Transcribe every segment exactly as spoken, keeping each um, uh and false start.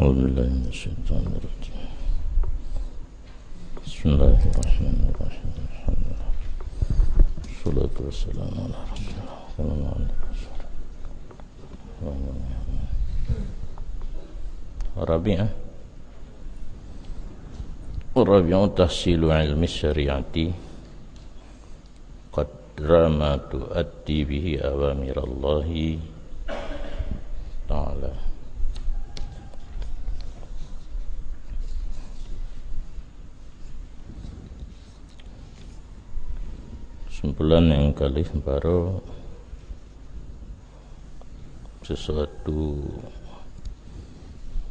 أعوذ بالله من الشيطان الرجيم. بسم الله الرحمن الرحيم. الحمد لله. والصلاة والسلام على رسول الله. السلام عليكم. رابعا، رابعا تحصيل علم الشريعة قدر ما تؤدي به أوامر الله تعالى. Kesimpulan nyang kalih baroe, sesuatu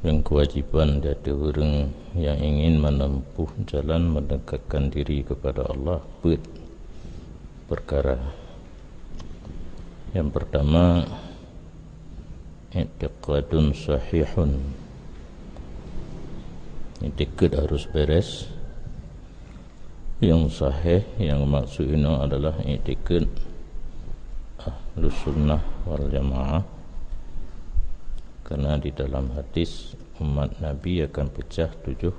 nyang kewajiban di ateueh ureuëng nyang ingin menempuh jalan mendekatkan diri kepada Allah, peuet perkara. Yang pertama, i'tiqadun sahihun. I'tikad harus beres. Yang sahih, yang maksud inoe adalah i'tikad Ahlus Sunnah wal Jamaah. Karena di dalam hadis, umat Nabi akan pecah tujuh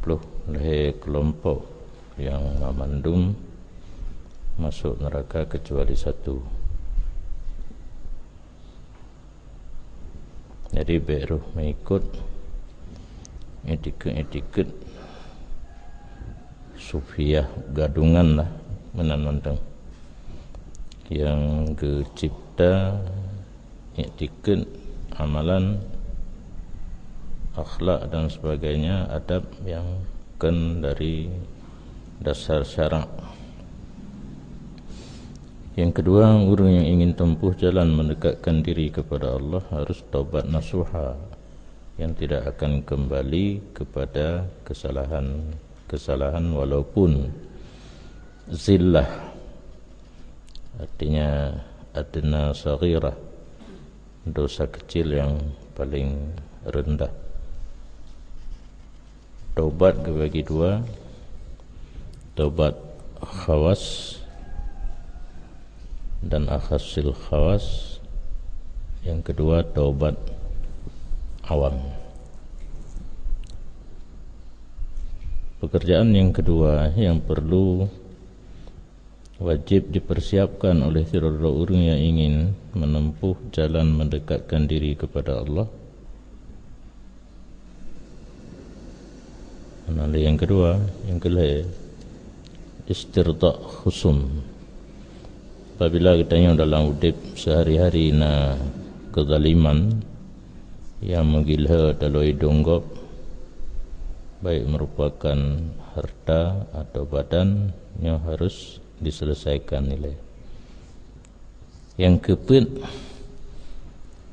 puluh lhée kelompok, yang mamandum masuk neraka kecuali satu. Jadi, bék rôh mengikut etikad-etikad sufiah gadungan lah, meunan mantong. Yang geucipta etikad, amalan, akhlak dan sebagainya, adab yang kon dari dasar syarak. Yang kedua, ureuëng yang ingin tempuh jalan mendekatkan diri kepada Allah harus taubat nasuha, yang tidak akan kembali kepada kesalahan-kesalahan walaupun zillah, artinya adna saghirah, dosa kecil yang paling rendah. Taubat dibagi dua, taubat khawas dan akhasil khawas. Yang kedua, taubat awam. Pekerjaan yang kedua yang perlu wajib dipersiapkan oleh sidroe-droe ureuëng yang ingin menempuh jalan mendekatkan diri kepada Allah. Nah, yang kedua, yang kelhée, istirda khusum. Apabila geutanyoe dalam udeb sehari-hari na kezaliman, yang meugilhée taloe idong gob, baik merupakan harta atau badan, nyoe harus diselesaikan ilée. Yang keupeuet,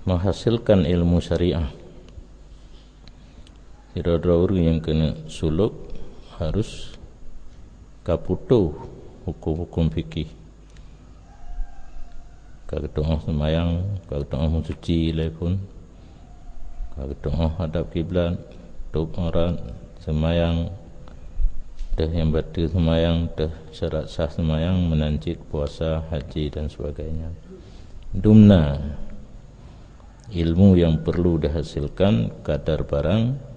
menghasilkan ilmu syariah. Sidroe-droe ureuëng nyang keuneuk sulok harus ka putôh huköm-huköm fikih. Ka geutu'oh seumayang, ka geutu'oh meusuci lé phon, ka geutu'oh hadab kiblat, tôb aurat, seumayang, teuh nyang bateue seumayang, teuh syarat sah seumayang, meunan cit puasa, haji dan sebagainya. Dumna ilmu yang perlu dihasilkan, kadar barang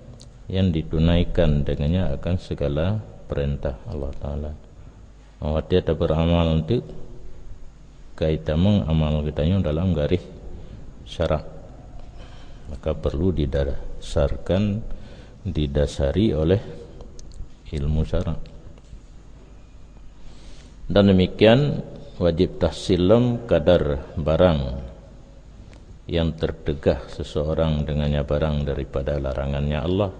yang ditunaikan dengannya akan segala perintah Allah Taala. Watée tabeuramal teuk, kai tamong amal geutanyoe dalam garéh syarak, maka perlu didasarkan, didasari oleh ilmu syarak. Dan demikian, wajib tahsil lom kadar barang yang tertegah seseorang dengannya barang daripada larangannya Allah.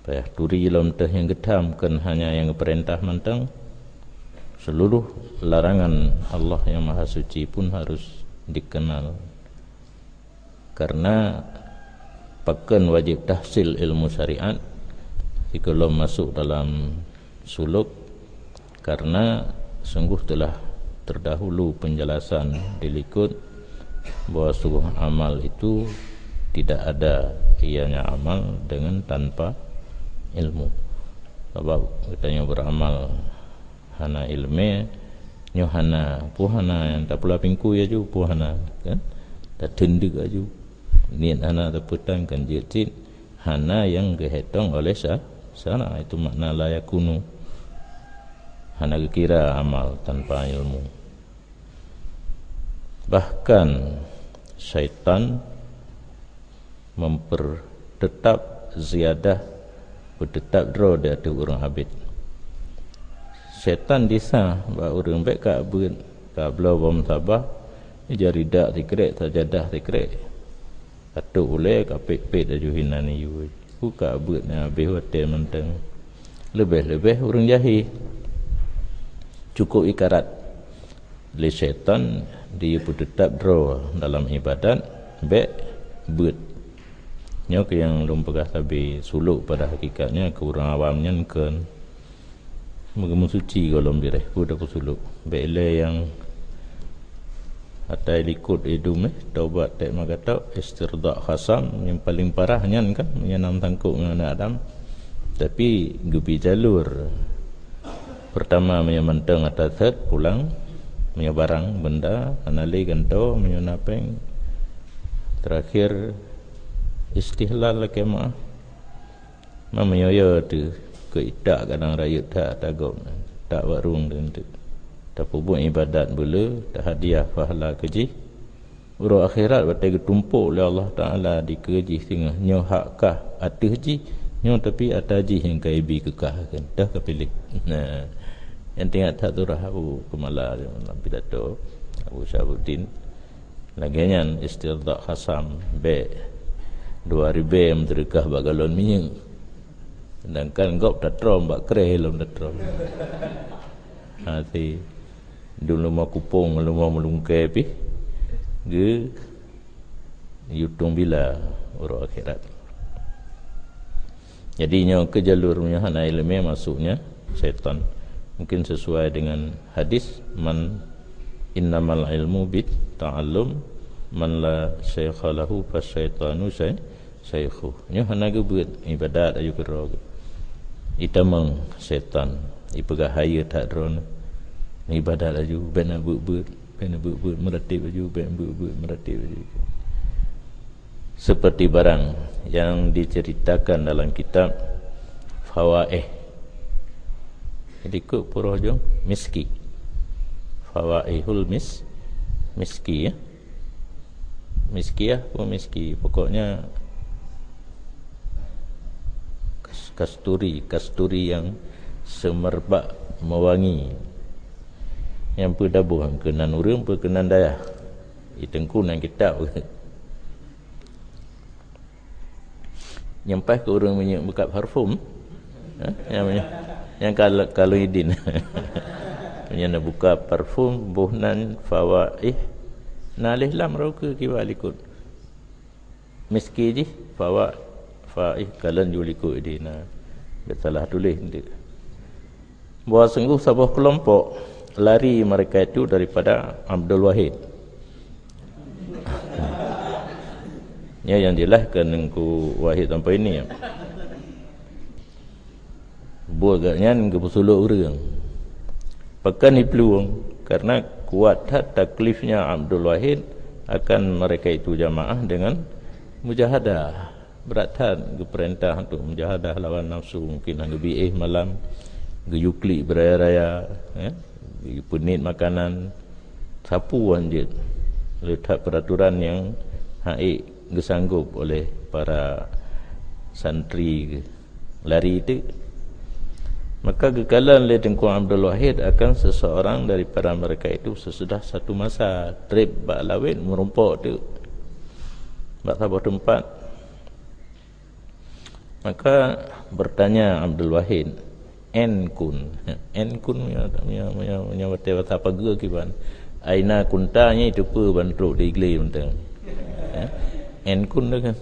Payah turi lom teuh nyang geutham, kon hanya nyang geupeurintah mantong, seluruh larangan Allah yang Maha Suci pun harus dikenal. Karena pakon wajib tahsil ilmu syariat sigohlom masuk dalam sulok, karena sungguh telah terdahulu penjelasan di likot bahwa sungguh amal itu tidak ada ianya amal dengan tanpa ilmu. Sabab geutanyoe beuramal hana iéleumé, nyoe hana, peue hana, nyang tapula pingkui aju, peue hana, kan? Tateundeuk aju. Niet hana teupeutang kan jeuet cit, hana nyang geuhitong oleh sa-, syara, itu makna la yakunu. Hana geukira amal tanpa ilmu. Bahkan syaitan mempertetap ziyadah, peuteutap droe di ateueh ureuëng abét. Setan disa bak ureuëng bék ka beuet, ka bloe bom sabah, jari dak sikrek, sajadah sikrek. Atôk ulée ka pét-pét laju hinan yue. Buka beuet nyang habéh watée mantong. Leubeh-leubeh ureuëng jahé. Cukup ikarat lé syaitan di peuteutap droe dalam ibadat bék beuet. Nyoe keuh nyang lôn peugah sabe suluk pada hakikatnya keu ureuëng awam nyan kon. Meugeumeusuci gohlom bireh, peue tapeusulok. Bék ilée nyang atai likot idum, eh, taubat tek meugatok, istirda khasam, nyang paling parah nyan kan, meunyoe nam sangkok ngon aneuk Adam. Tapi geubi jalur. Pertama, meunyoe mantong ata that, pulang. Meunyoe barang, benda, hana lé gantoe, meunyoe na péng. Terakhir, istihlal lakée meuah. Meunyoe yo teuh keu itak kadang rayeuk that ata gob, tak bak rueng teuntèe. Tapeubuet ibadat beuleu, tahadiah pahala keu jih. Uroe akhirat watèe geutumpôk lé Allah Taala dikeue jih singoh nyoe hak kah ateueh jih, nyoe tapi ata jih nyang ka ibi keu kah, kan? Toh ka piléh. Nah, nyang teuingat that surah Abu Keumala lam pidato Abu Syahabuddin. Lagèe nyan istirda khasam, bèk dua ribèe meuteudeukah bak galon minyeuk. Sedangkan gob tatrom bak krèh lom tatrom. Hati dum leumo kupông, leumo meulungkè pih geu yutong bila uroe akhirat. Jadi nyoe keu jalur nyoe hana ileumèe masuknya syaitan. Mungkin sesuai dengan hadis, "Man innamal ilmu bit ta'allum, man la syaikha lahu fasyaitanu syai-, syaikhuh." Nyoe hana geubeuet ibadat aju keudroe. Itamong syaitan, ipeugah hayeue that droeneuh. Ibadat aju bèk na beuet-beuet, bèk na beuet-beuet, meuratib aju bèk beuet-beuet, meuratib aju. Seperti barang yang diceritakan dalam kitab Fawaih. Jadi, keu peuroh jong Miski. Fawaihul Mis-, Miski, ya. Miskiyah pun Miski. Pokoknya kas-, kasturi, kasturi yang semerbak mewangi. Nyang peudaboh keunan ureueng, peu keunan dayah. Di teungku nan kitab. Nyang paih keu ureueng minyeuk buka parfum. Ha? Nyang, nyang, nyang kal-, kalon idin. Nyang na buka parfum, boh nan Fawaih. Na alif lam roh keu kiban likot. Miski jih, Fawa-, Faih, kalon ju likot idin na. Bèk salah tuléh nanti. Bahwa sungguh saboh kelompok lari mereka itu daripada Abdul Wahid. Nyoe nyang jeulaih keu Teungku Wahid sampoe ini. Buet gobnyan geupeusulok ureueng. Pakon jiplueng? Karena kuat that taklifnya Abdul Wahid akan mereka itu jamaah dengan mujahadah. Brat that geupeurintah untuk mujahadah lawan nafsu, mungkin han geubi éh malam, geuyue klik beuraya-raya, ya, geupeuniet makanan, sapu hanjeuet. Le that peuraturan nyang han ék geusanggop oleh para santri lari teuk. Maka geukalon lé Teungku Abdul Wahid akan seseorang daripada mereka itu sesudah satu masa trip bak lawét meurumpok teuk bak saboh teumpat. Maka bertanya Abdul Wahid, "Ain kun?" Ain kun meunyoe, meunyoe, meunyoe, meunyoe watèe basa pageue kiban. "Aina kunta?" nyan itu peue ban trok di igle mantong. Eh? "Ain kun?" tu kan.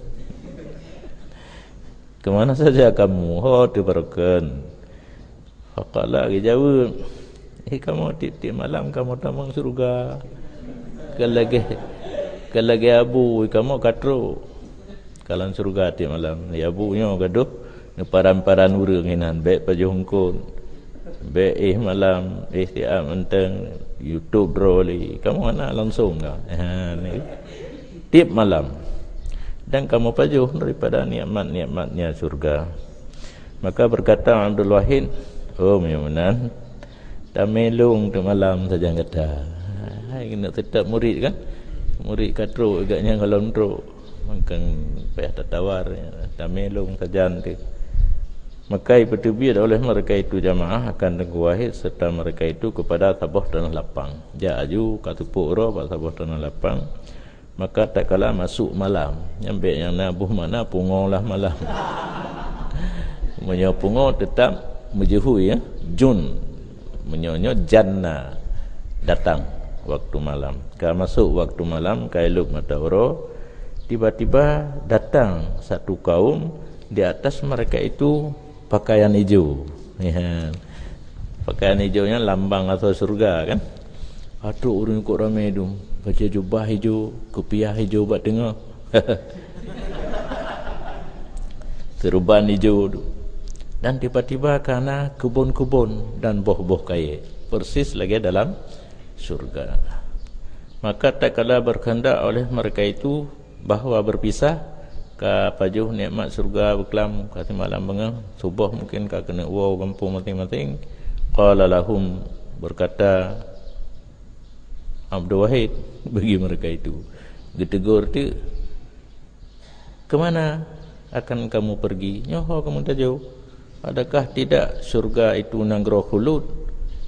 "Kemana saja kamu?" "Ho, teuh baroekon." Faqala, geujaweueb, "Eh, kamoe tiep-tiep malam kamoe tamong syeuruga. Kon lagèe, kon lagèe Abu, kamoe ka trok." Kalon syeuruga tiep malam. Ya, Abu nyoe gadoh neuparan-paran ureueng inan, bèk pajoh eungkôt. Bèk éh malam, éh siat mantong, YouTube droe lé. Kamoe hana langsong ka. Ha, ni. Tiep malam. Dan kamoe pajoh daripada nikmat-nikmatnya syurga. Maka berkata Abdul Wahid, "Oh, meunyoe meunan, tamé lôn teuk malam sajan gata." Hai, keuneuk teutap murit kan? Murit ka trok, gak nyan gohlom trok. Mangkang payah tatawar, tamé lôn sajan teuk. Maka ipeuteubiet oleh mereka itu jamaah akan Teungku Wahid serta mereka itu kepada saboh tanah lapang. Jak aju ka teupok uroe bak saboh tanah lapang. Maka tatkala masuk malam, nyan bèk nyang na boh makna pungo lah malam. Meunyoe pungo teutap meujeuhui, ya, jun. Meunyoe nyoe janna, datang waktu malam. Ka masuk waktu malam, ka ilop mata uroe, tiba-tiba datang satu kaum, di atas mereka itu pakaian ijo. Ya. Pakaian ijo nyan lambang asoe syurga kan. Aduh, ureueng kok ramé dum. Bajèe jubah ijo, kupiah ijo bak teungoh. Seuruban ijo tu. Dan tiba-tiba ka na keubon-keubon dan boh-boh kayèe. Persis lagèe dalam syurga. Maka tatkala berkehendak oleh mereka itu bahwa berpisah, ka pajoh nikmat syurga beuklam, ka simalam beungoh, suboh mungkin ka keuneuk woe gampông maséng-maséng. Qala lahum, berkata Abdul Wahid bagi mereka itu, geutegur teuk, "Kemana akan kamu pergi? Nyoe ho kamoe tajoh? Adakah tidak syurga itu nanggroe khulud?"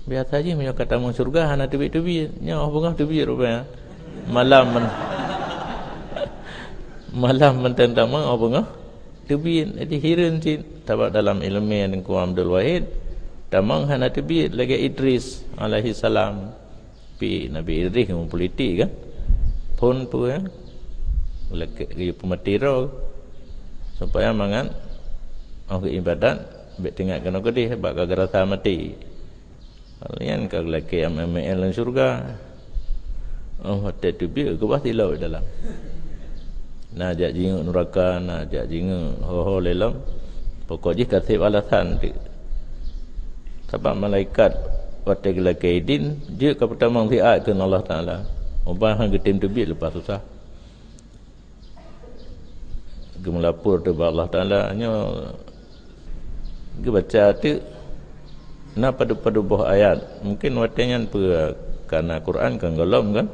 Biasa jih meunyoe ka tamong syurga hana teubiet-teubiet. Nyoe ho beungoh teubiet rupanya. Malam men-, malam mantong tamong ho beungoh teubiet. Jadi hireuen cit. Sabab dalam ileumèe Teungku Abdul Wahid, tamong hana teubiet lagèe Idris alaihissalam. Pi Nabi Idris ngon politik kan. Phôn peue, ya? Lakèe geuyue peumaté droe. Supaya mangat 'oh geuibadat, bèk teuingat keunoe keudeh, bak ka geurasa maté. Nyan ka lakèe M L lam syurga. 'Oh watèe teubiet, keubah silop dalam. Na jak jingeuk nuraka, na jak jingeuk ho-ho lé lom. Pokok jih ka sép alasan teuk. Sabab malaikat watèe geulakèe idin, jeuet ka peutamong siat kheun Allah Taala. Ubah han geutem teubiet leupah susah. Geumeulapor teuk bak Allah Taala, nyoe geubaca teuk na padub-padub boh ayat. Mungkin watèe nyan peue kana Quran kan gohlom kan.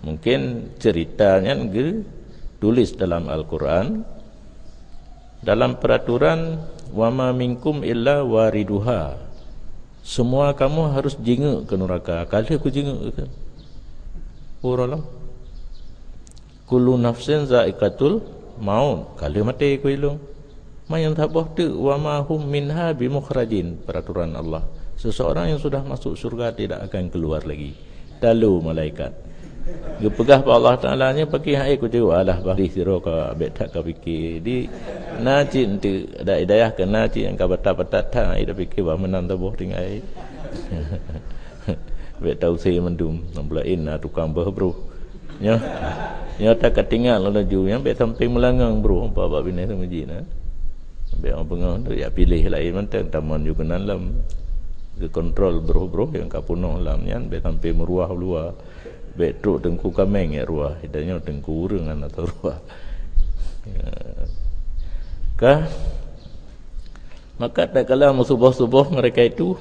Mungkin cerita nyan geutulis dalam Al-Quran. Dalam peraturan, "Wa ma minkum illa wariduha." Semua kamu harus jingeuk keu nuraka. Ka lheueh kujingeuk keu. Uroe lom. "Kullu nafsin za'iqatul maut." Ka lheueh maté keu ilong. Manyang saboh teuk, "Wa ma hum minha bimukhrajin." Peraturan Allah. Seseorang yang sudah masuk syurga tidak akan keluar lagi. Talu malaikat. Geupeugah bak Allah Taala nyoe pakri hai kuteuk, alah bari sidroe ka bèk that ka pike. Di na cit enteuk, ada hidayah keu na cit nyang ka batat-batat that, hai tapike bah meunan saboh tinggai. Bèk tausé mandum, nyang bulaén na tukang beuh broh. Nyoe, nyoe ta ka tinggai laju, nyan bèk sampai meulangang broh, bak, bak binéh sama jih na. Bèk orang peungoh tu, ya piléh laén mantong, tamong ju keunan lom. Geukontrol broh-broh nyang ka peunoh lam nyan, bèk sampai meuruah u luwa. Bèk trok teungku kaméng nyang ruah, tanyoe teungku ureueng hana teuruah. Ya. Ka, maka tatkala meusuboh-suboh mereka itu,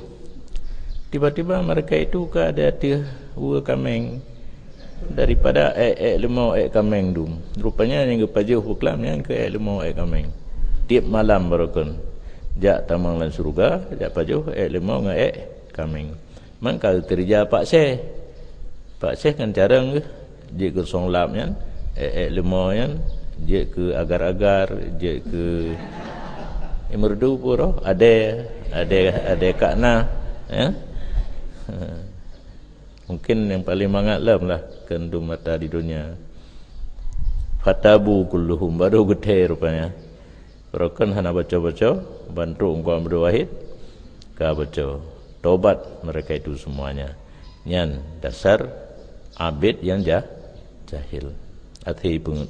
tiba-tiba mereka itu ka ada ateueh uwe kaméng daripada èk-èk leumo èk kaméng dum. Rupanya nyang geupajoh beuklam nyan keu èk leumo èk kaméng. Tiep malam baroekon jak tamong lam syeuruga, jak pajoh èk leumo ngon èk kaméng. Man ka geukeureuja Pak Syeh. Pak Syeh ngon carông geuh, jeuet keu song lap nyan, èk-èk leumo nyan, jeuet keu agar-agar, jeuet keu, eh, meureudu peue roh, adèe, adèe, adèe kak na, ya. Mungkin nyang paleng mangat lom lah keu dum mata di donya. Fatabu kulluhum, baru geuthèe rupanya. Baroekon hana baco-baco, ban trok Teungku Abdul Wahid ka baco. Tobat mereka itu semuanya. Nyan dasar abid nyang ja-, jahil. Até peungeut.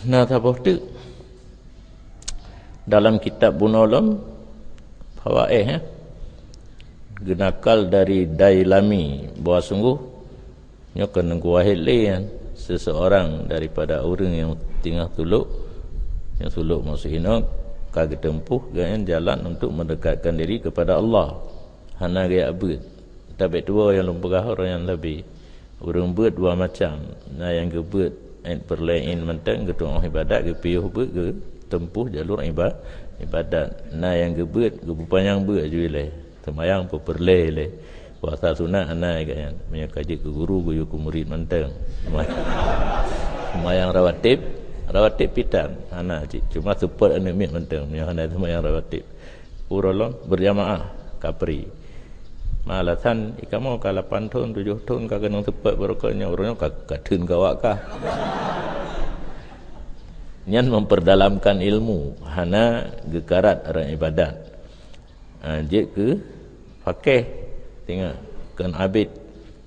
Na saboh teuk dalam kitab bunoe lom, Fawaid, eh, geunakal dari Dailami, bahwa sungguh nyoe keu Teungku Wahid lé nyan. Seseorang daripada ureuëng nyang teungoh tulok, nyang tulok maksud inoe, ka geuteumpuh gobnyan jalan untuk mendekatkan diri kepada Allah. Hana geujak beuet. Tabek tuwoe nyang lôn peugah uroe nyan leubeh. Ureuëng beuet dua macam. Na nyang geubeuet ét peureulée ét mantong, geutu'oh iébadat, geupiôh beuet, geuteumpuh jalur iba-, iébadat. Na nyang geubeuet, geupeupanyang beuet aju ilée. Seumayang peureulée ilée. Puasa sunat hana gobnyan. Meunyoe ka jeuet keu guru, geuyue keu murit mantong. Seumayang rawatib, rawatib pih tan. Hana cit. Cuma seupôt aneuk miet mantong. Meunyoe hana seumayang rawatib. Uroe lom berjamaah, kapri. Ma alasan, "Ih, kamoe ka lapan thon, tujoh thon ka keunong seupôt barokon nyoe, uroe nyoe ka, ka theun gawak kah." Nyan memperdalamkan ilmu, hana geukarat lam iébadat. Ha, jeuet keu pakéh, teungoh kon abid.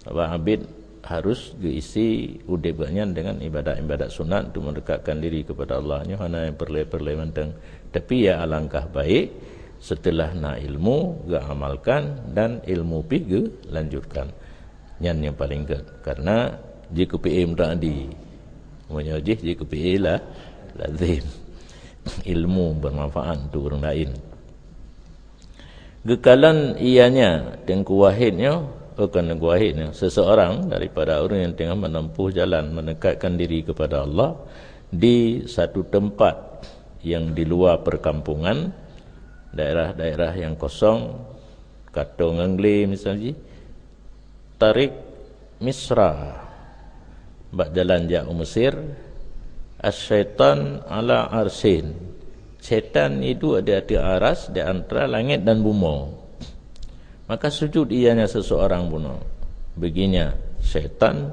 Sabab abid harus geuisi udeb gobnyan dengan iébadat-iébadat sunat untuk mendekatkan diri kepada Allah. Nyoe hana nyang peureulée-peureulée mantong. Tapi ya alangkah baik, setelah na ilmu, geuamalkan dan ilmu pih geulanjutkan. Nyan nyang paleng gét. Karena jikeupié meuteumadi. Meunyoe jih jikeupié la-, lazem. Ilmu bermanfaat untuk ureuëng laén. Geukalon ianya Teungku Wahid nyoe, oh, kon Teungku Wahid nyoe, seseorang daripada ureuëng nyang teungoh menempuh jalan mendekatkan diri kepada Allah di satu tempat yang di luar perkampungan, daerah-daerah yang kosong, katong ngon glé misalnya, Tarik Misra, bak jalan jak u Mesir, "Asy-syaitan ala arsin." Syaitan iduek di ateueh aras di antara langét dan bumoe. Maka sujud ianya seseorang bunoe. Beginya syaitan,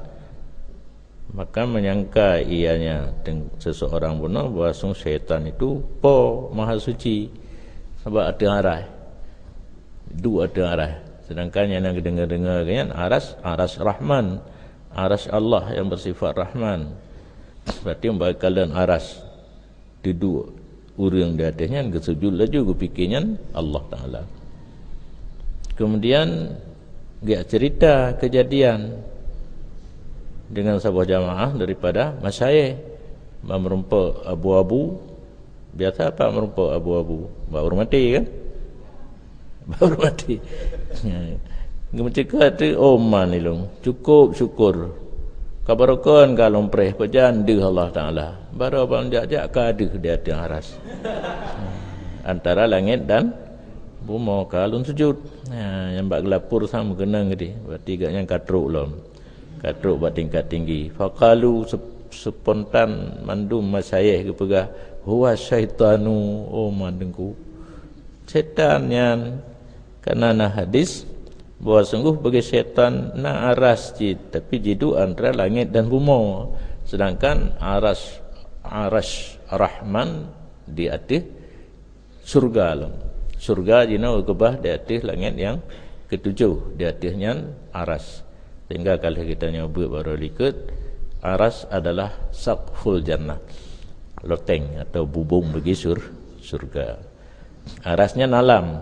maka menyangka ianya teng-, seseorang bunoe bahwa sung syaitan itu Po Maha Suci, sabab ateueh aras. Duek ateueh aras. Sedangkan nyang na geudeungoe-deungoe nyan aras, aras Rahman. Aras Allah yang bersifat Rahman. Berarti bak kalon aras teuduek ureuëng di ateueh nyan, geusujud laju, geupike nyan Allah Taala. Kemudian geujak cerita kejadian dengan saboh jamaah daripada masyayikh, bak meurumpok abu-abu. Biasa pat meurumpok abu-abu? Bak ureuëng maté kan? Bak ureuëng maté. Geumeuceuka teuk, "Oh, man ilong, cukup syukur. Ka barokon ka lôn preh, pajan deuh Allah Taala. Barô ban jak-jak ka deuh di ateueh aras." Antara langét dan bumoe ka lôn sujud. Ha, nyang bak geulapor sang meukeunong geude. Berarti gobnyan ka trok lom. Ka trok bak tingkat tinggi. Faqalu, sep-, spontan mandum masyayikh geupeugah, "Huwa syaitanu, oh man Teungku. Setan nyan." Karena na hadis bahwa sungguh bagi setan na aras cit, tapi jiduek antara langét dan bumoe. Sedangkan aras, aras Rahman di ateueh syurga lom. Syurga jinoe geukeubah di ateueh langét nyang ketujoh, di ateueh nyan aras. Sehingga ka lheueh geutanyoe beuet baroe likot, aras adalah saqful jannah, loteng atau bubong bagi sur-, syurga. Aras nyan alam,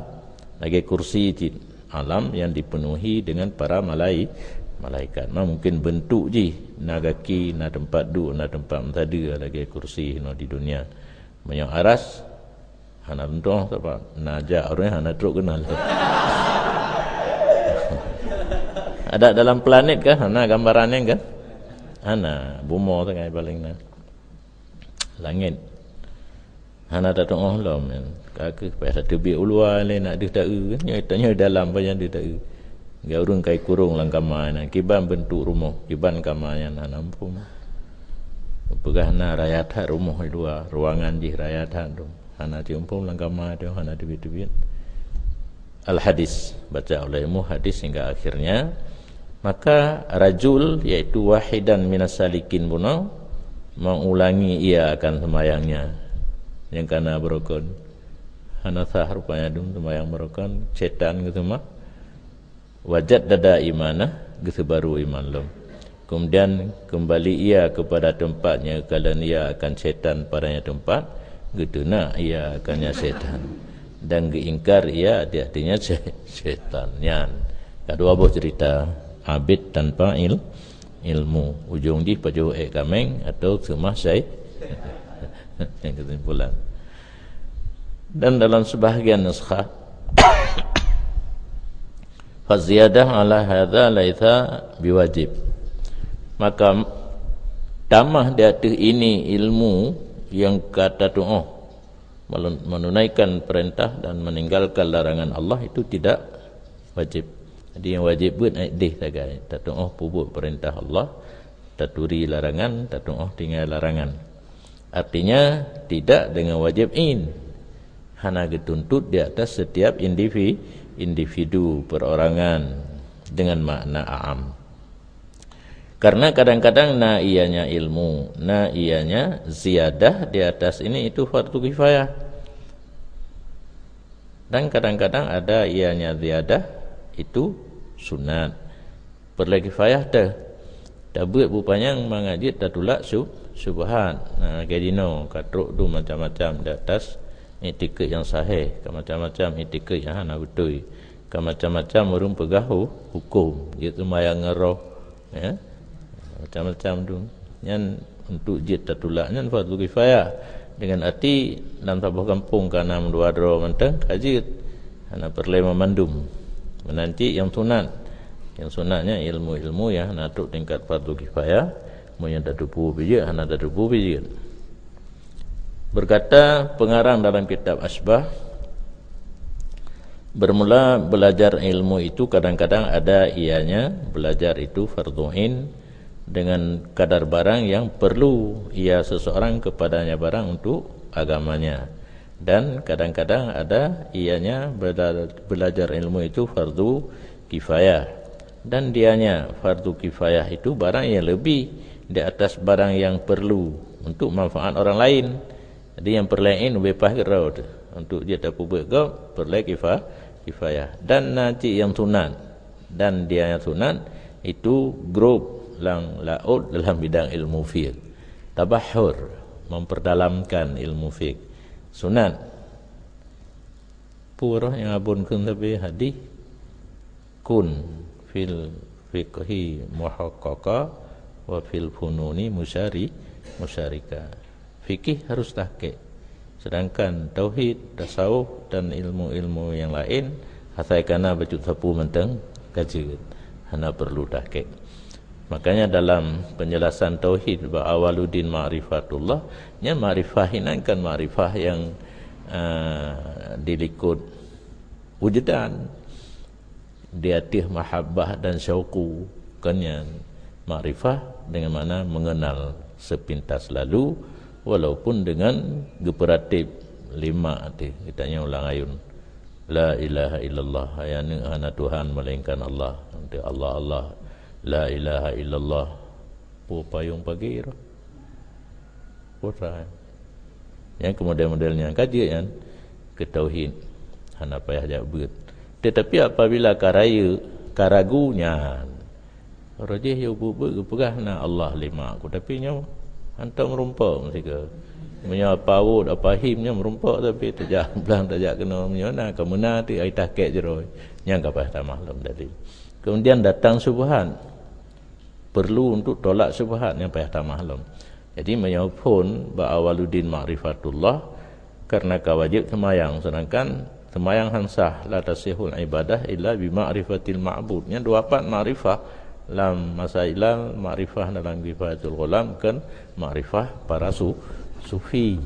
lagée kursi cit, alam yang dipenuhi dengan para malai-, malaikat. Ma mungkin bentuk jih, na gaki, na teumpat duek, na teumpat meusadeue lagée kursi hinoe di dunia. Meunyoe aras, hana leuntong, sabab na jak ureuëng hana trok keunan lé. Ada dalam planet kah? Hana gambaran nyan kan? Hana, bumoe sagai paléng na. Langét. Hana tatu'oh lom nyan. Ka keuh payah tateubiet u luwa lé, nak deuh ta-eu kan? Nyoe tanyoe dalam pajan deuh ta-eu. Geu ureuëng kai kurong lam kama nyan, kiban bentuk rumoh, kiban kama nyan hana muphom. Peugah na raya that rumoh di luwa, ruangan jih raya that tu. Hana jimuphom lam kama tu, hana teubiet-teubiet. Al-hadis, baca olehmu hadis hingga akhirnya. Maka rajul, yaitu wahidan minas salikin bunoe, mengulangi ia akan sembahyangnya. Nyang kana beurukon. Hana sah rupanya dum sembahyang beurukon, setan geuseumah. Wajaddada imanah, geuseubaru iman lom. Kemudian kembali ia kepada tempatnya, kalon ia akan setan padanya tempat, geuteunak ia akannya setan, dan geuingkar ia di hatinya se-, setan. Nyan ka dua boh cerita, abid tanpa il-, ilmu. Ujong jih pajoh ék kaméng atau seumah syai-, kesimpulan. Dan dalam sebahagian nuskha, "Fa ziyadah ala hadza laisa biwajib." Maka tamah di ateueh ini ilmu nyang ka tatuoh, melun-, menunaikan perintah dan meninggalkan larangan Allah itu tidak wajib. Jadi nyang wajib buet ék deh sagai, tatuoh peubuet perintah Allah, taturi larangan, tatuoh tinggai larangan. Artinya tidak dengan wajib ain. Hana geutuntut di atas setiap indivi-, individu perorangan dengan makna am. Karena kadang-kadang na ianya ilmu, na ianya ziyadah di atas ini itu fardu kifayah. Dan kadang-kadang ada ianya ziyadah itu sunat. Peureulée kifayah teuh. Tabeuet bupanyang mangat jeuet tatulak su-, syubhat. Nah, lagée jinoe ka trok tu macam-macam di atas iktikeuet nyang sahih, ka macam-macam iktikeuet nyang hana beutôi, ka macam-macam ureuëng peugah hu-, huköm, jeuet seumayang ngon roh, ya. Macam-macam tu. Nyan untuk jeuet tatulak nyan fardu kifayah. Dengan arti lam saboh gampông ka na meudua droe mantong ka jeuet. Hana peureulée mandum. Meunan cit nyang sunat. Nyang sunat nyan ilmu-ilmu nyang hana trok tingkat fardu kifayah. Meunyoe tateupeue pih jeuet, hana tateupeue pih jeuet. Berkata pengarang dalam kitab Asbah, bermula belajar ilmu itu kadang-kadang ada ianya belajar itu fardhu ain dengan kadar barang yang perlu ia seseorang kepadanya barang untuk agamanya. Dan kadang-kadang ada ianya bela-, belajar ilmu itu fardu kifayah. Dan dianya fardu kifayah itu barang yang lebih di atas barang yang perlu untuk manfaat orang lain. Jadi nyang peureulée ain leubeh paih keudroe teuh. Untuk jeuet tapeubuet gob peureulée kifa-, kifayah. Dan na cit nyang sunat. Dan dianya sunat itu grob lam laôt dalam bidang ilmu fiqh. Tabahhur, memperdalamkan ilmu fiqh. Sunat. Peue roh nyang abon kheun sabe hadih, "Kun fil fiqhi muhaqqaqa wa fil fununi musyari-, musyarika." Fikih harus tahqiq. Sedangkan tauhid, tasawuf dan ilmu-ilmu yang lain asai kana bacut sapeue mantong ka jeuet, hana perlu tahqiq. Makanya dalam penjelasan tauhid bak awaluddin ma'rifatullah, nyan ma'rifah inan kan ma'rifah yang, eh, dilikot wujdan, di ateueh mahabbah dan syauqu, kan nyan ma'rifah dengan makna mengenal sepintas lalu, walaupun dengan geupeuratéb lima teuh, geutanyoe ulang ayun. La ilaha illallah, hai aneuk hana Tuhan melainkan Allah. Nanti Allah, Allah. La ilaha illallah. Peue payong pagi roh. Peue sa. Nyang keu model-model nyan ka jeuet nyan keu tauhid. Hana payah jak beuet. Tetapi apabila ka rayeuk, ka ragu nyan, roh jih yue beuet-beuet geupeugah na Allah lé mak ku, tapi nyoe hantom meurumpok meusigoe. Meunyoe apa wot, apa him nyoe meurumpok, tapi tajak blang tajak keunoe meunyoe na ka meuna teuh ai tahqiq jaroe, nyang ka payah tamah lom dalil. Kemudian datang syubhat. Perlu untuk tolak syubhat nyang payah tamah lom. Jadi meunyoe phon bak awaluddin ma'rifatullah, karena ka wajéb seumayang, sedangkan seumayang han sah, la tasihul ibadah illa bi ma'rifatil ma'bud. Nyan dua pat ma'rifah lam masailal, ma'rifah dalam Kifayatul Ghulam, kan ma'rifah para su-, sufi.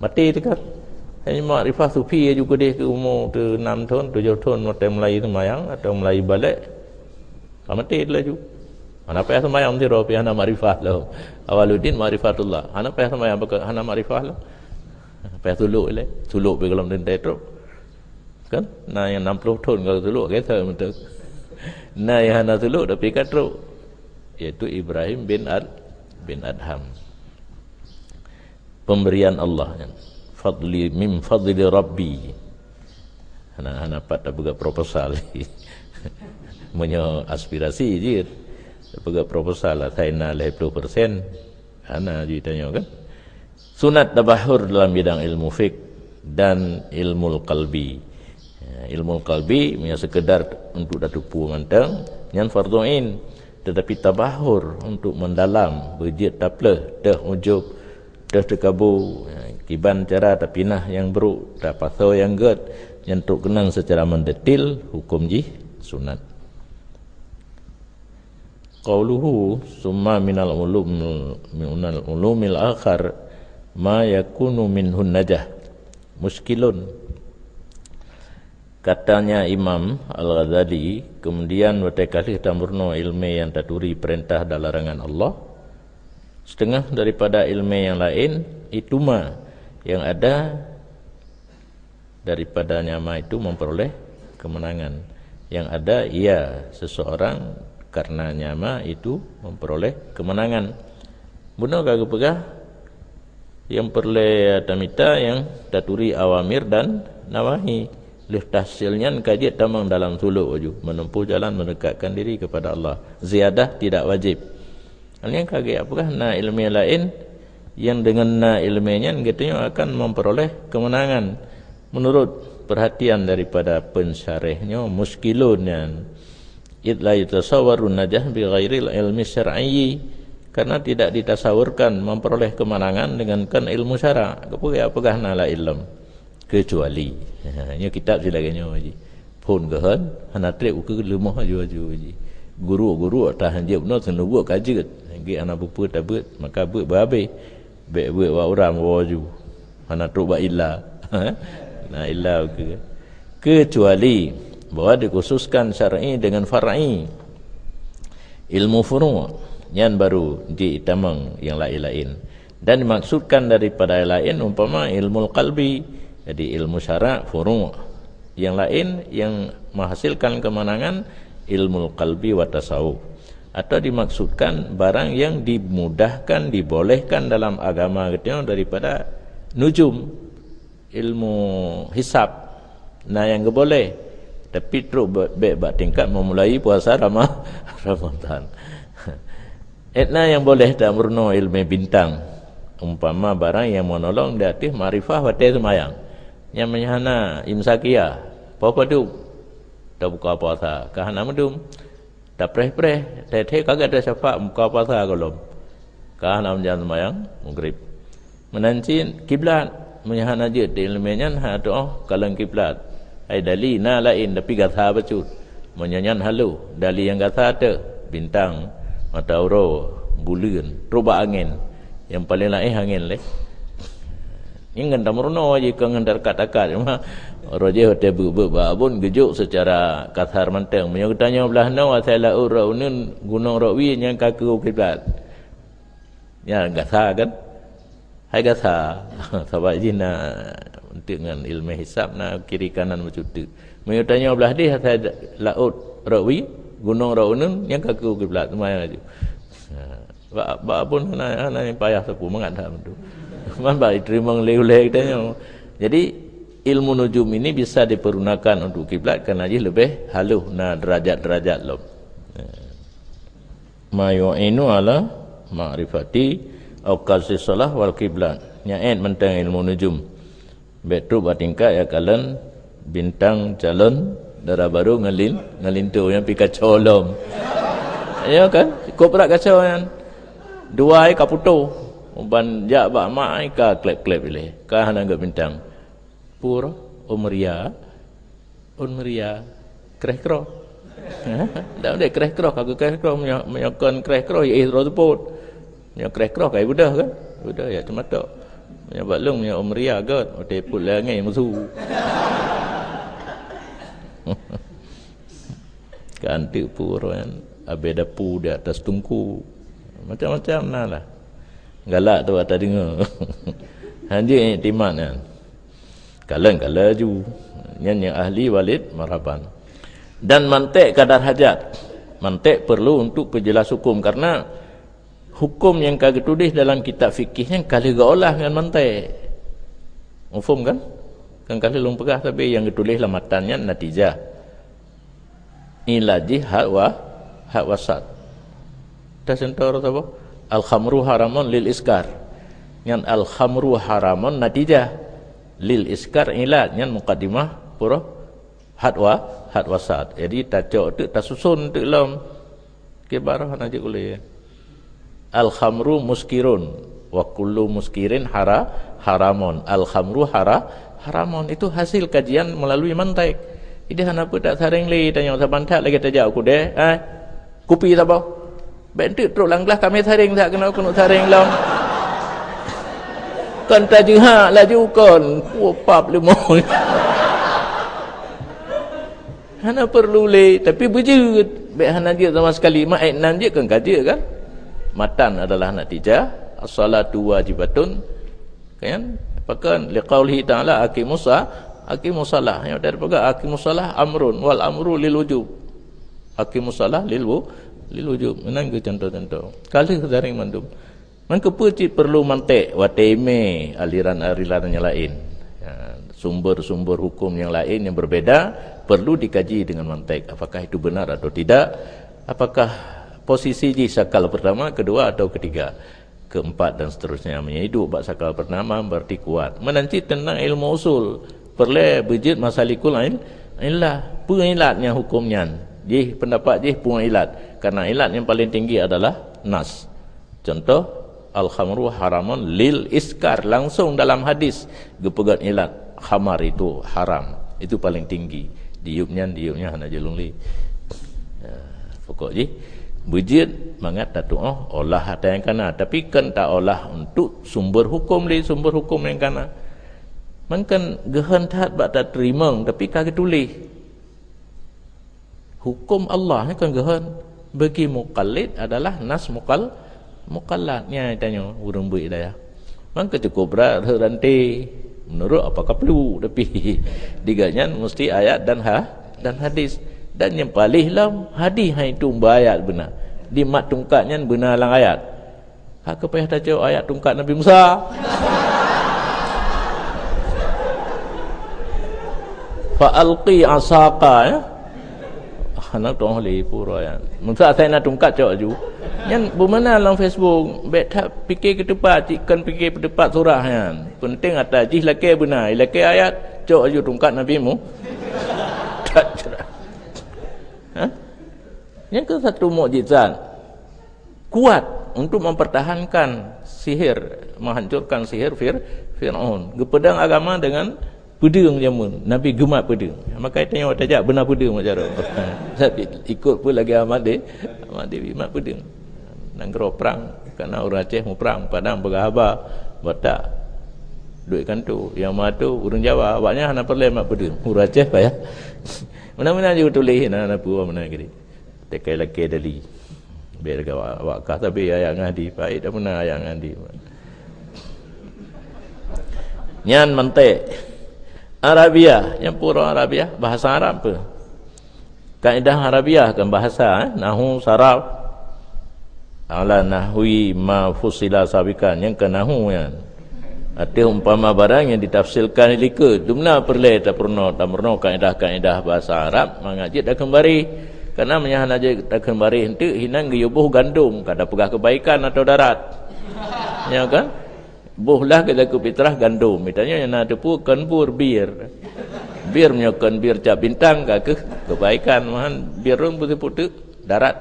Maté teuh kan? Hanya ma'rifah sufi aju keudeh keu umu teu enam thon, tujoh thon, watée mulai seumayang atau mulai balek. Ka maté laju. Hana payah seumayang sidroe pih hana makrifah lom. Awaluddin makrifatullah. Hana payah seumayang baka hana makrifah lom. Payah suluk ilée. Suluk pih golom teuntée trok. Kan? Na nyang enam puluh thon ka suluk, gata meuteuk. Na nyang hana suluk tapi ka trok. Yaitu Ibrahim bin Ad-, bin Adham. Pemberian Allah, kan? Fadli, min fadli Rabbi. Hana, hana pat tapeugah proposal. Meunyoe aspirasi jeuet, tapeugah proposal asai na lhée ploh persen. Hana jeuet tanyoe, kan? Sunat tabahur dalam bidang ilmu fiqh dan ilmu qalbi. Ya, ilmu qalbi meunyoe sekedar untuk tateupeue mantong, nyan fardhu ain. Tetapi tabahur untuk mendalam, beujeuet tapleuh, teuh ujub, teuh teukabu, kiban cara tapinah nyang brok, tapasoe nyang gét, nyan trok keunong secara mendetil, hukum jih sunat. Qauluhu, "Summa minal ulum, minal ulumil akhar ma yakunu minhun najah." Muskilun. Katanya Imam Al-Ghazali, kemudian watée ka lheueh tameurunoe iéleumé nyang taturi peurintah dan larangan Allah, setengah daripada iéleumé nyang laén, itu ma, yang ada daripadanya ma itu memperoleh kemenangan. Yang ada ia seseorang karenanya ma itu memperoleh kemenangan. Bunoe ka geupeugah, nyang peureulée tamita nyang taturi awamir dan nawahi. Lheueh tahsil nyan ka jeuet tamong dalam sulok laju, menempuh jalan mendekatkan diri kepada Allah. Ziyadah tidak wajib. Nyang ka geupeugah na iéleumé laén, nyang deungon na iéleumé nyan geutanyoe akan memperoleh kemenangan. Menurut perhatian daripada pensyarah nyoe, muskilun nyan, "Id la yutasawwarun najah bi ghairil ilmi syar'i." Karena tidak ditasawurkan memperoleh kemenangan dengan kan ilmu syarak. Geupeugah-peugah na la ilm. Kecuali. Nyoe kitab si lagée nyoe ji. Phon geuhon, hana treb ukeue leumoh aju-aju ji. Guru-guru tahan jeuet bunoe seuneubeuet ka jeuet. Geuh hana peue-peue tabeuet, maka beuet beuhabéh. Bék beuet bak uram woe aju. Hana trok bak illa. Na illa ukeue. Kecuali bahwa dikhususkan syar'i dengan far'i. Ilmu furu', nyan baru jitamong nyang laén-laén. Dan dimaksudkan daripada laén umpama ilmu qalbi. Jadi ilmu syarak furu'. Yang laén yang menghasilkan kemenangan ilmu qalbi wa tasawuf. Atau dimaksudkan barang yang dimudahkan, dibolehkan dalam agama geutanyoe daripada nujum, ilmu hisab. Na nyang geuboleh, tapi trok be-, bék bak tingkat memulai puasa Rama-, Ramadan. Étna nyang boleh tameurunoe iéleumé bintang, umpama barang nyang meunolong di ateueh makrifah watée seumayang. Nyang meuhana imsakiah, poh padub tabuka puasa, ka hana meudum. Tapreh-preh, thée-thée ka gata syafa' buka puasa gohlom. Ka hana meujan seumayang Maghrib. Meunan cit kiblat, meunyoe hana jeuet di iéleumé nyan hana tu'oh kalon kiblat. Hai dali na laén tapi gasa bacut. Meunyoe nyan haloh, dali nyang gasa teuh, bintang, mata uroe, buleuen, trok bak angén. Nyang paleng laén angén lé. Nyan ngon tameurunoe jih kon ngon takat-takat. Cuma roh jih watée beuet-beuet bak abon geujok seucara kasar mantong. Meunyoe geutanyoe blaih noe asai laôt rot uneuen, gunong rot wie, nyan ka keu kiblat. Nyan gasa kan? Hai gasa. Sabab jih na, untuk ngon iéleumé hisab na kiri kanan bacut teuk. Meunyoe tanyoe blaih deh asai laôt rot wie, gunong rot uneuen, nyan ka keu kiblat, seumayang laju. Ha. Bak, bak abon hana, hana nyang payah sapeue, mangat that meutu. Man bak jiteurimong lé ulée geutanyoe. Jadi, ilmu nujum ini bisa dipergunakan untuk kiblat karena jih leubeh haloh na derajat-derajat lom. Ma yu'inu ala ma'rifati auqatis shalah wal qiblat. Nyan mantong ilmu nujum. Bék trok bak tingkat jak kalon bintang calon dara barô ngon lin-, ngon linto nyang pih kacau lom. Ya kan? Cukôp brat kacau nyan. Dua ai ka putôh. Ban jak bak mak ai ka kleb-kleb ilée. Ka hana gét bintang. Pur, umria, unria. Kreh kroh. Dak deh kreh kroh, ka kreh kroh, meunyo-, meunyoe kon kreh kroh, ya, eh, droe seupôt. Meunyoe kreh kroh, ka ibeudoh kan? Ibeudoh, ya, teumatok. Meunyoe bak lôn, meunyoe umria gét, watée peuet lé angén, meusu. Kan teuk pur kan, abée dapu di atas tungku. Macam-macam na lah. Galak tu ata deungoe. Hanjeuet iktimat nyan. Kalon-kalon laju. Nyan nyang ahli walid marhaban. Dan mantek kadar hajat. Mantek perlu untuk peujeulaih hukum, karena hukum nyang ka geutuléh dalam kitab fikih nyan ka lheueh geuolah ngon mantek. Muphom kan? Kan ka lheueh lôn peugah, tapi nyang geutuléh lam matan nyan natijah. Ilaj jih had wa, had wa sad. Teuh contoh saboh, "Al-khamru haramun lil iskar." Nyan al-khamru haramun natijah. Lil iskar ilaj, nyan mukaddimah pura had wa, had wa sad. Jadi tacok teuk, tasuson teuk lom. Kibar hana jeuet ulée. Al-khamru muskirun wa kullu muskirin hara-, haramun. Al-khamru hara-, haramun. Itu hasil kajian melalui mantek. Jadi hana peue tak sareng lé tanyoe saban that lagée tajak u keudè, eh, kupi saboh. Bèk enteuk trok lam glah, kamé sareng that keunoe keuneuk sareng lom. Kon tajeuhak laju kon. Puah pap leumo. Hana perlu lé, tapi beujeuet. Bèk hana jeuet sama sekali. Mak, eh, nan jeuet kan ka jeuet kan? Matan adalah natijah. As-salatu wajibatun. Kan? Pakon liqaulihi ta'ala aqimus sa-, aqimus salah. Nyang tadi peugah aqimus salah amrun wal amru lil wujub. Aqimus salah lil wu-, lil wujub. Meunan keuh contoh-contoh. Ka lheueh sareng mandum. Meukeupeu cit perlu mantek watée mé aliran-aliran nyang laén. Ya, sumber-sumber hukum nyang laén nyang berbeda perlu dikaji dengan mantek. Apakah itu benar atau tidak? Apakah posisi jih sakal pertama, kedua atau ketiga, keempat dan seterusnya? Meunyoe duek bak sakal pertama berarti kuat. Meunan cit teuntang ilmu usul. Peureulée beujeuet masalikul il-, illah. Peue ilat nyang hukum nyan? Jih pendapat jih peue ilat. Karena ilat yang paling tinggi adalah nas. Contoh, al-khamru haramun lil iskar, langsung dalam hadis geupeugah ilat khamar itu haram. Itu paling tinggi. Diyueb nyan, diyueb nyan hana jeuet lé. Ya, pokok jih beujeuet mangat tatuoh olah ata nyang kana, tapi kon taolah untuk sumber hukum lé, sumber hukum nyang kana. Mangkon geuhon that bak tateurimong, tapi ka geutuléh. Hukum Allah nyan kon geuhon. Bagi muqallid adalah nas muqal-, muqallad. Nyan tanyoe ureuëng beuet dayah. Mangka cukup brat rhot ranté. Meunurot apa kaplu, tapi di gobnyan mesti ayat dan ha-, dan hadis. Dan nyang paléh lom hadis hai tu beuayat beuna. Di mat tungkat nyan beuna lam ayat. Ka keuh payah tacok ayat tungkat Nabi Musa. Fa alqi asaka, ya. Hana tuoh lé pura, ya. Musa asai na tungkat cok laju. Nyan beumeunan lam Facebook, bèk that pike keuteupat, cit kon pike keuteupat surah nyan. Penting ata jih lakée beuna, lakée ayat, cok laju tungkat Nabi Mu-, that cerah. Ha? Nyan keuh satu mukjizat. Kuat untuk mempertahankan sihir, menghancurkan sihir Fir-, Firaun. Geupeudong agama dengan peudeueng jameun, Nabi geumat peudeueng. Maka tanyoe tajak beuna peudeueng mak jaroe. Tapi ikot pun lagée Ahmad Dé-, Ahmad Déwi mat peudeueng. Nanggroe prang, karena ureuëng Aceh muprang, Padang peugah haba, Batak duek kanto, nyang mato ureuëng Jawa, awaknyan hana peureulée mat peudeueng. Ureuëng Aceh payah. Meunan-meunan jih tuléh na, na peue meunan geude. Tekai lakée dali. Bèk lagée awak, awak kah sabe ayat ngon hadis, pait dah meunan ayat ngon hadis. Nyan mantek. Arabiah, nyan pura Arabiah, bahasa Arab pun. Kaedah Arabiah kan bahasa, eh? Nahu, saraf. Ala nahwi ma fusila sabikan, nyan kan nahu nyan. Ateueh umpama barang nyang ditafsirkan di likot, dumna peureulée tapeurunoe, tapeurunoe kaedah-kaedah bahasa Arab mangat jeuet takheun bareh. Karena meunyo hana jeuet takheun bareh eunteuk, hinan geuyue boh gandom, ka tapeugah keubaikan atau darat. Ya kan? Boh lah keu takheun fitrah gandom. Mitanyoe nyang na teupeue kon bur, bir. Bir meunyo kon bir cap bintang ka keuh keubaikan, mahan bir rhung beuteupeue teuk darat.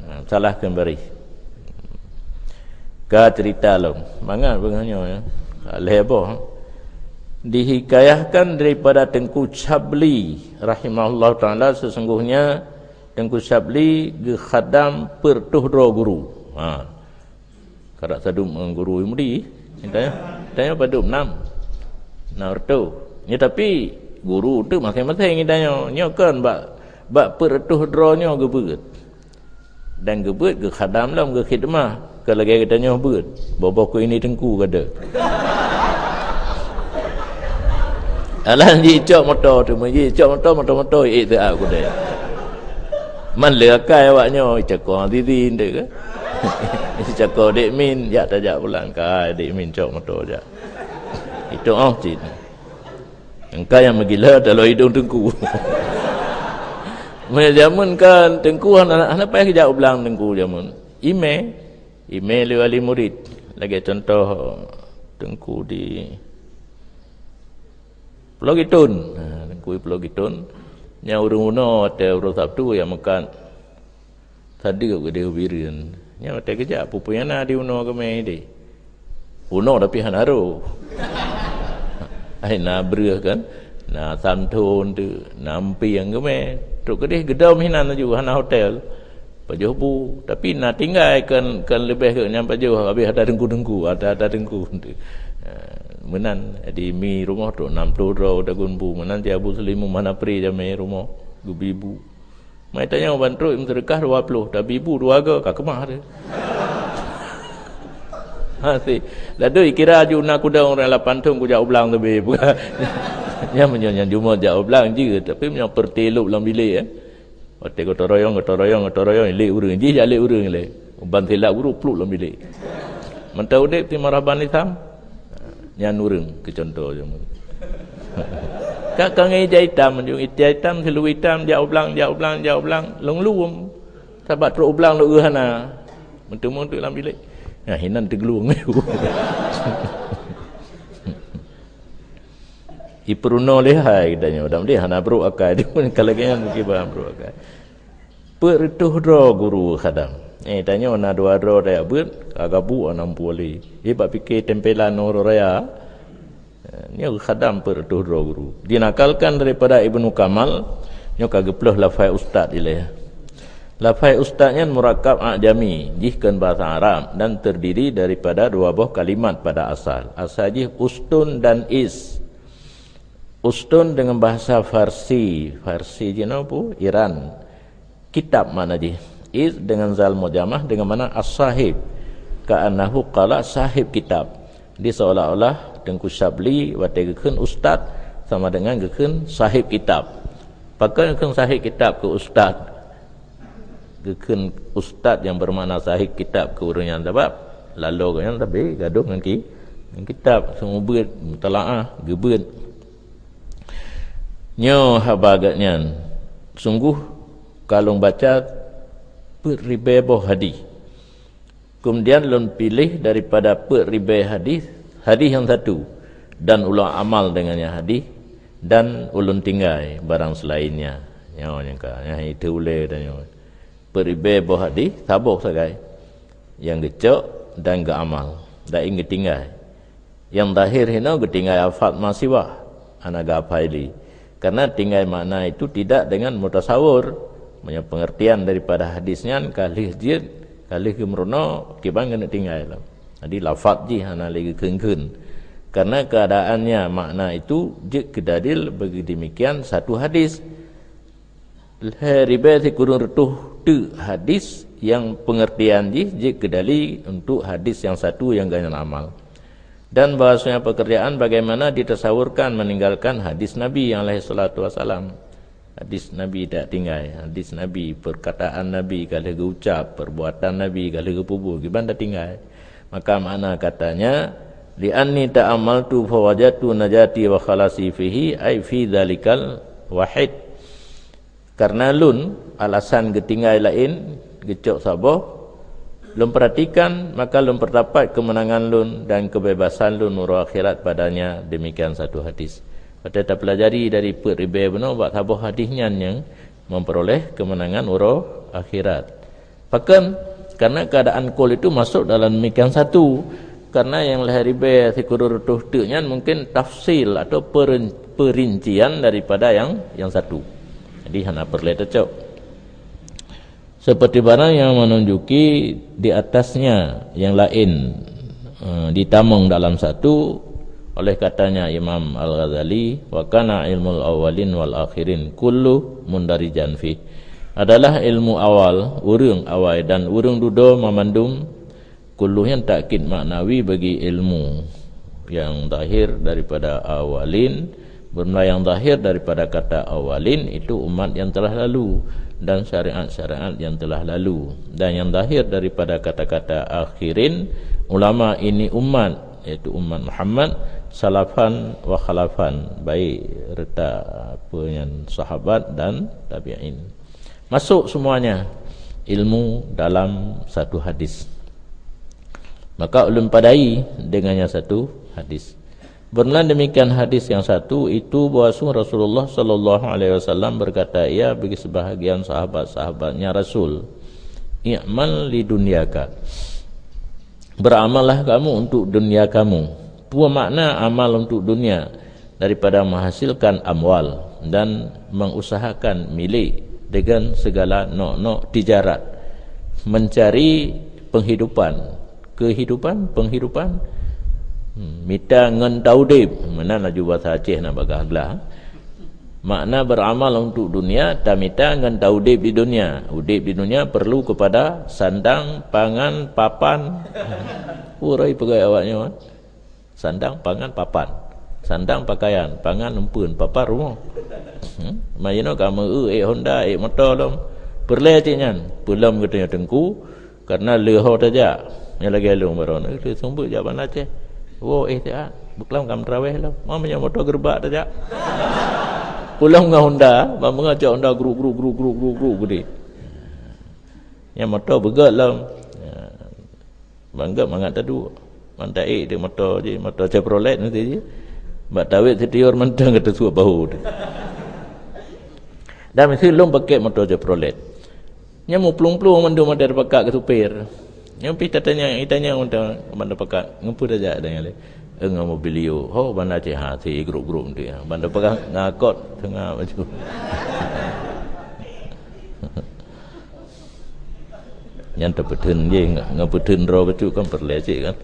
Ha, salah keumbali. Ka cerita lom. Mangat beungoh nyoe, ya. Ka lhée boh. Dihikayahkan daripada Teungku Syabli rahimahullah taala, sesungguhnya Teungku Syabli geukhadam peureutôh droe guru. Ha. Karak sadum ngon guru mudi. Tanya, tanya padum nam. Nam reutôh. Nya tapi guru tu maséng-maséng geutanyoe. Nyoe kon bak, bak peureutôh droe nyoe geubeuet. Dan geubeuet geukhadam lom geukhidmah, ka lagée geutanyoe beuet, boh-boh keu ini teungku gada. Alah jicok moto tu, jicok moto, moto-moto, eh, teuak kudai. Man le akai awak nyoe, cako diri nde ke? Cako dek min, jak tajak pulang, kai dek min cok moto jak. Itu oh cit. Engka nyang meugila dalam idong teungku. Meunyo jameun kan teungku hana, hana payah geujak u blang teungku jameun. Imé, imé lé wali murid. Lagée contoh teungku di Pulo Giton. Ha, teungku di Pulo Giton. Nyang ureuëng unoe watée uroe Sabtu nyang meukat Sadeuk keudeh u Bireuen. Nyan watèe geujak, peue-peue nyang na di unoe geumè deh. Unoe tapi hana rôh. Ai na breueh kan, na santhon tu, na empieng geumè. Trok keudeh geudong hinan laju, hana hotel. Pajoh bu, tapi na tinggai kan, kan leubeh gét nyan pajoh, habéh ata teungku-teungku, ata, ata teungku tu. Ha, meunan, jadi mi rumoh trok nam ploh droe dagon bu, meunan cit Abu Seulimeum hana pri jamèe rumoh, geubi bu. Mai tanyong ban trok meuseudeukah dua ploh, tabi bu dua goe ka keumah teuh. Ha, si. Ladoi kira aju na kudong ureueng lapan thon kujak u blang teubi. Nyan meunyoe nyan jumôt jak u blang jeuet, tapi meunyoe peureté lôb lam bilék, eh. Watèe gotong royong, gotong royong, gotong royong, lé ureueng. Jih jak lé ureueng lé. Ban silap guru pluek lam bilék. Mantong udép si marhaban itam. Nyan ureueng keu contoh jameun. Ka, ka ngon ija itam, ija itam, siluweue itam, jak u blang, jak u blang, jak u blang, lôn luwum. Sabab trok u blang lôn eu hana. Meuteumé teuk lam bilék. Nah, hinan teugeulueng. Ipeurunoe lé hai geutanyoe, dan dia hana brôk akai. Ka lagèe nyan meukiban brôk akai. Peuet reutôh droe guru khadam. Eh, tanyoe na dua droe tajak beuet, ka gabuk anang puali. Eh, bak pike tempelan uroe raya. Eh, nyoe khadam peuet reutôh droe guru. Dinakalkan daripada Ibnu Kamal, nyoe ka geupeuleueh lafai ustaz ilèe. Lafai ustaz nyan murakab ajami, jih kheun bahasa Arab dan terdiri daripada dua boh kalimat pada asal. Asal jih ustun dan is. Ustun dengan bahasa Farsi. Farsi jinoe peue? Iran. Kitab makna jih. Iz dengan zal mujamah dengan makna as-sahib. Ka'annahu qala sahib kitab. Jadi seolah-olah Teungku Syabli watèe geukheun ustaz sama dengan geukheun sahib kitab. Pakon geukheun sahib kitab keu ustaz? Geukheun ustaz nyang beumakna sahib kitab keu ureueng nyan, sabab laloe gobnyan sabe gadôh ngon ki-, ngon kitab, seumeubeuet, mutalaah, geubeuet. Nyoe haba geuh nyan, sunggoh ka lôn baca peuet ribèe boh hadih. Keumudian lôn piléh daripada peuet ribèe hadih, hadih nyang satu, dan ulôn amal deungon nyan hadih, dan ulôn tinggai barang seulaén nyan. Nyoe nyang ka, nyan itu ulèe tanyoe. Peuet ribèe boh hadih, saboh sagai. Nyang geucok dan geuamal, dan geutinggai. Nyang zahir hinoe geutinggai lafaz ma siwa, hana geuhafai lé. Karena tinggai makna itu tidak dengan mutasawur. Meunyoe pengertian daripada hadis nyan ka lheueh jeuet, ka lheueh geumeurunoe, kiban keuneuk tinggai lom. Jadi lafaz jih hana lé geukheun-kheun. Karena keadaannya makna itu jeuet keu dalil bagi demikian satu hadis. Lhèe ribèe sikureueng reutôh teuk hadis nyang pengertian jih jeuet keu dalil untuk hadis nyang satu nyang geuhnyan amal. Dan bahwasanya pekerjaan bagaimana ditasawurkan meninggalkan hadis Nabi alaihi salatu wassalam. Hadis Nabi tak tinggai, hadis Nabi, perkataan Nabi ka lheueh geucap, perbuatan Nabi ka lheueh geupeubuet, kiban tak tinggai. Maka makna katanya, "Li'anni ta'ammaltu fawajadtu najati wa khalasi fihi," ai fi dzalikal wahid. Karena lôn alasan geutinggai laén, geucok saboh, lôn perhatikan, maka lôn peurdapat keumeunangan lôn dan keubebasan lôn uroe akhirat padanya, demikian satu hadis. Watèe tapeulajari dari peuet ribèe bunoe bak saboh hadis nyan nyang memperoleh keumeunangan uroe akhirat. Pakon? Karena keadaan kul itu masuk dalam demikian satu. Karena nyang lhèe ribèe sikureueng reutôh teuk nyan mungkin tafsil atau peren-, perincian daripada nyang, nyang satu. Jadi hana peureulèe teucok. Seperti barang yang menunjuki di atasnya yang lain, eh, ditamong dalam satu, oleh katanya Imam Al-Ghazali, "Wa kana ilmul awwalin wal akhirin kullu mundarijan fi." Adalah ilmu awal, ureueng awai dan ureueng dudoe mamandum, kullu nyan takkid maknawi bagi ilmu yang zahir daripada awalin, bermula yang zahir daripada kata awalin itu umat yang telah lalu dan syariat-syariat yang telah lalu, dan yang zahir daripada kata-kata akhirin, ulama ini umat, yaitu umat Muhammad, salafan wa khalafan, baik retak apa nyan sahabat dan tabi'in. Masuk semuanya ilmu dalam satu hadis. Maka ulôn padai dengan nyang satu hadis. Bermula demikian hadis yang satu itu bahwa Rasulullah sallallahu alaihi wasallam berkata, ia bagi sebahagian sahabat-sahabatnya Rasul. I'mal li dunyaka. Beramallah kamu untuk dunia kamu. Peue makna amal untuk dunia? Daripada menghasilkan amwal dan mengusahakan milik dengan segala nok-nok tijarat, mencari penghidupan, kehidupan, penghidupan, hmm, mita ngon taudeb. Meunan laju bahasa Aceh na bagah glah. Makna beramal untuk dunia, tamita ngon taudeb di dunia. Udeb di dunia perlu kepada sandang, pangan, papan. Urai peugah awak nyoe, sandang, pangan, papan. Sandang pakaian, pangan eumpeuen, papan rumoh. Hmm? Mayunoe ka meu ék honda, ék moto lom. Peureulée cit nyan, peulom geutanyoe teungku, karena leuho tajak. Nyang lagée lôn baroe nyoe, lé seumeubeuet jak Banda Aceh. Woe éh siat, beuklam ka meuteraweh lom. Ma meunyoe moto geureubak tajak. Peulom ngon honda, ban beungéh cok honda gruk, gruk, gruk, gruk, gruk, gruk geude. Nyang moto beugét lom. Ya. Ban gét mangat taduek. Ban taék di moto jih, moto Chevrolet nanti jih. Bak tawét sitiur mantong ka teusuek bahu teuh. Dan miseue lôn pakai moto Chevrolet. Nyang meuplueng-plueng mandum ada pakat keu supir. Nyang pih tatanyong, itanyong mantong ban pakat, "Ngon peue tajak?" Tanyong lé. "Eh, ngon Mobilio." Ho, Banda Aceh, ha, si grup-grup tu ya. Ban pakat ngakot teungoh baju. Nyan teupeutheun jih, ngon peutheun droe bacut kan peureulée cit kan.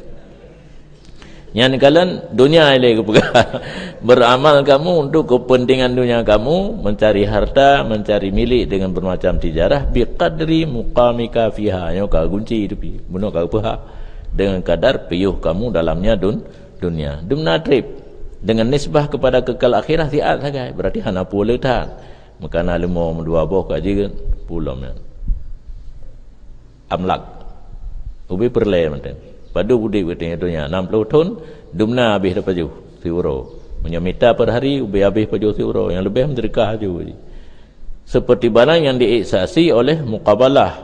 Nyan kalon dunia ilée geupeugah. Beramal kamu untuk kepentingan dunia kamu, mencari harta, mencari milik dengan bermacam tijarah, biqadri muqamika fiha. Nyoe ka gunci tu pi. Bunoe ka geupeuhah. Dengan kadar piôh kamu dalamnya dun-, dunia. Dumna treb. Dengan nisbah kepada kekal akhirat siat sagai. Berarti hana peue le that. Meukana leumo meudua boh ka jeuet, peulom nyan. Amlak. Ubé peureulée mantong. Padub udeb geutanyoe donya, enam puluh thon, dumna habéh tapajoh siuroe. Meunyoe mita per hari, ubé habéh pajoh siuroe, nyang leubeh meuseudeukah aju. Seperti barang yang diiksasi oleh muqabalah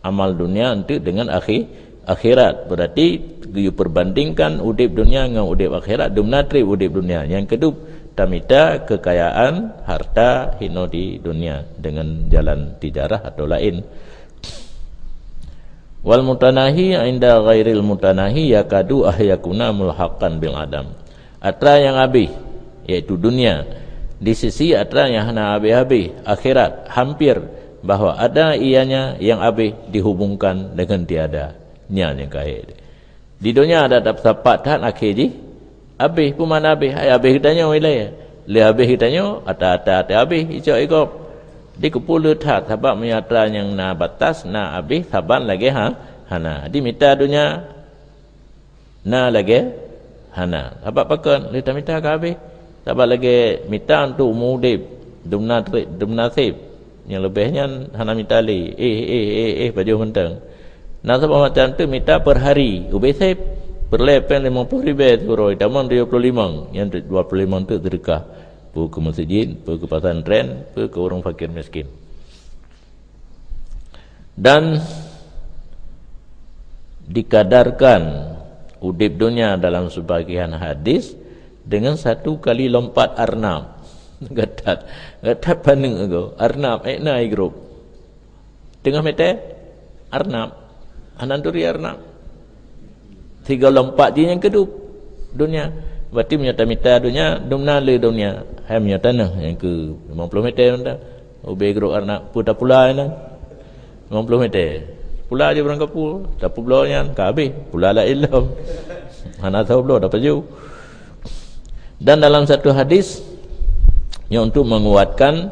amal dunia untuk dengan akhi-, akhirat. Berarti geuyue peubandingkan udeb dunia ngon udeb akhirat, dumna treb udeb dunia. Nyang keudub, tamita keukayaan, harta, hino di dunia dengan jalan tijarah atau laén. Wal mutanahi inda ghairil mutanahi yakadu ahyakuna mulhaqan bil adam. Atra nyang habéh, yaitu dunia, di sisi atra nyang hana habéh-habéh, akhirat, hampir bahwa ada ianya yang habéh dihubungkan dengan tiada. Nyan nyang ka hék. Di donya ada sapat that akhé jih habéh, peue makna habéh? Hai habéh geutanyoe ilée. Lé habéh geutanyoe, atra-atra teuhabéh, icok ikop. Di keupeue le that, sabab meunyoe atra nyang na batas, na habéh, saban lagée ha-, hana. Di mita donya, na lagée hana. Sabab pakon? Lé tamita ka habéh. Sabab lagée mita untuk meu udeb, dumna tri-, dumna seb. Nyang leubeh nyan hana mita lé. Eh, eh, eh, eh, pajoh mantong. Na saboh macam tu mita per hari, ubé seb. Peureulée péng limong ploh ribée siuroe, tamong tujoh ploh limong. Nyan dua ploh limong tu seudeukah. Peue keu meuseujid, peue keu pesantren, peue keu ureuëng fakir miskin. Dan dikadarkan udeb donya dalam sebagian hadis dengan satu kali lompat arnab. Gatat, gatat paneuk agoe. Arnab, ék na igrop. Teungoh mete, arnab. Hana turi arnab. Sigoe lompat jih nyang keudub donya. Berarti meunyoe tamita donya, dumna le donya. Hai meunyoe tanoh nyang keu limong ploh mete mantong. Ubé groe arnab, peue tapula nyan? Limong ploh mete. Pula je barang kapeue, tapeubloe nyan, ka habéh. Pula laén lom. Hana tau bloe, tapajoh. Dan dalam satu hadis, nyang untuk menguatkan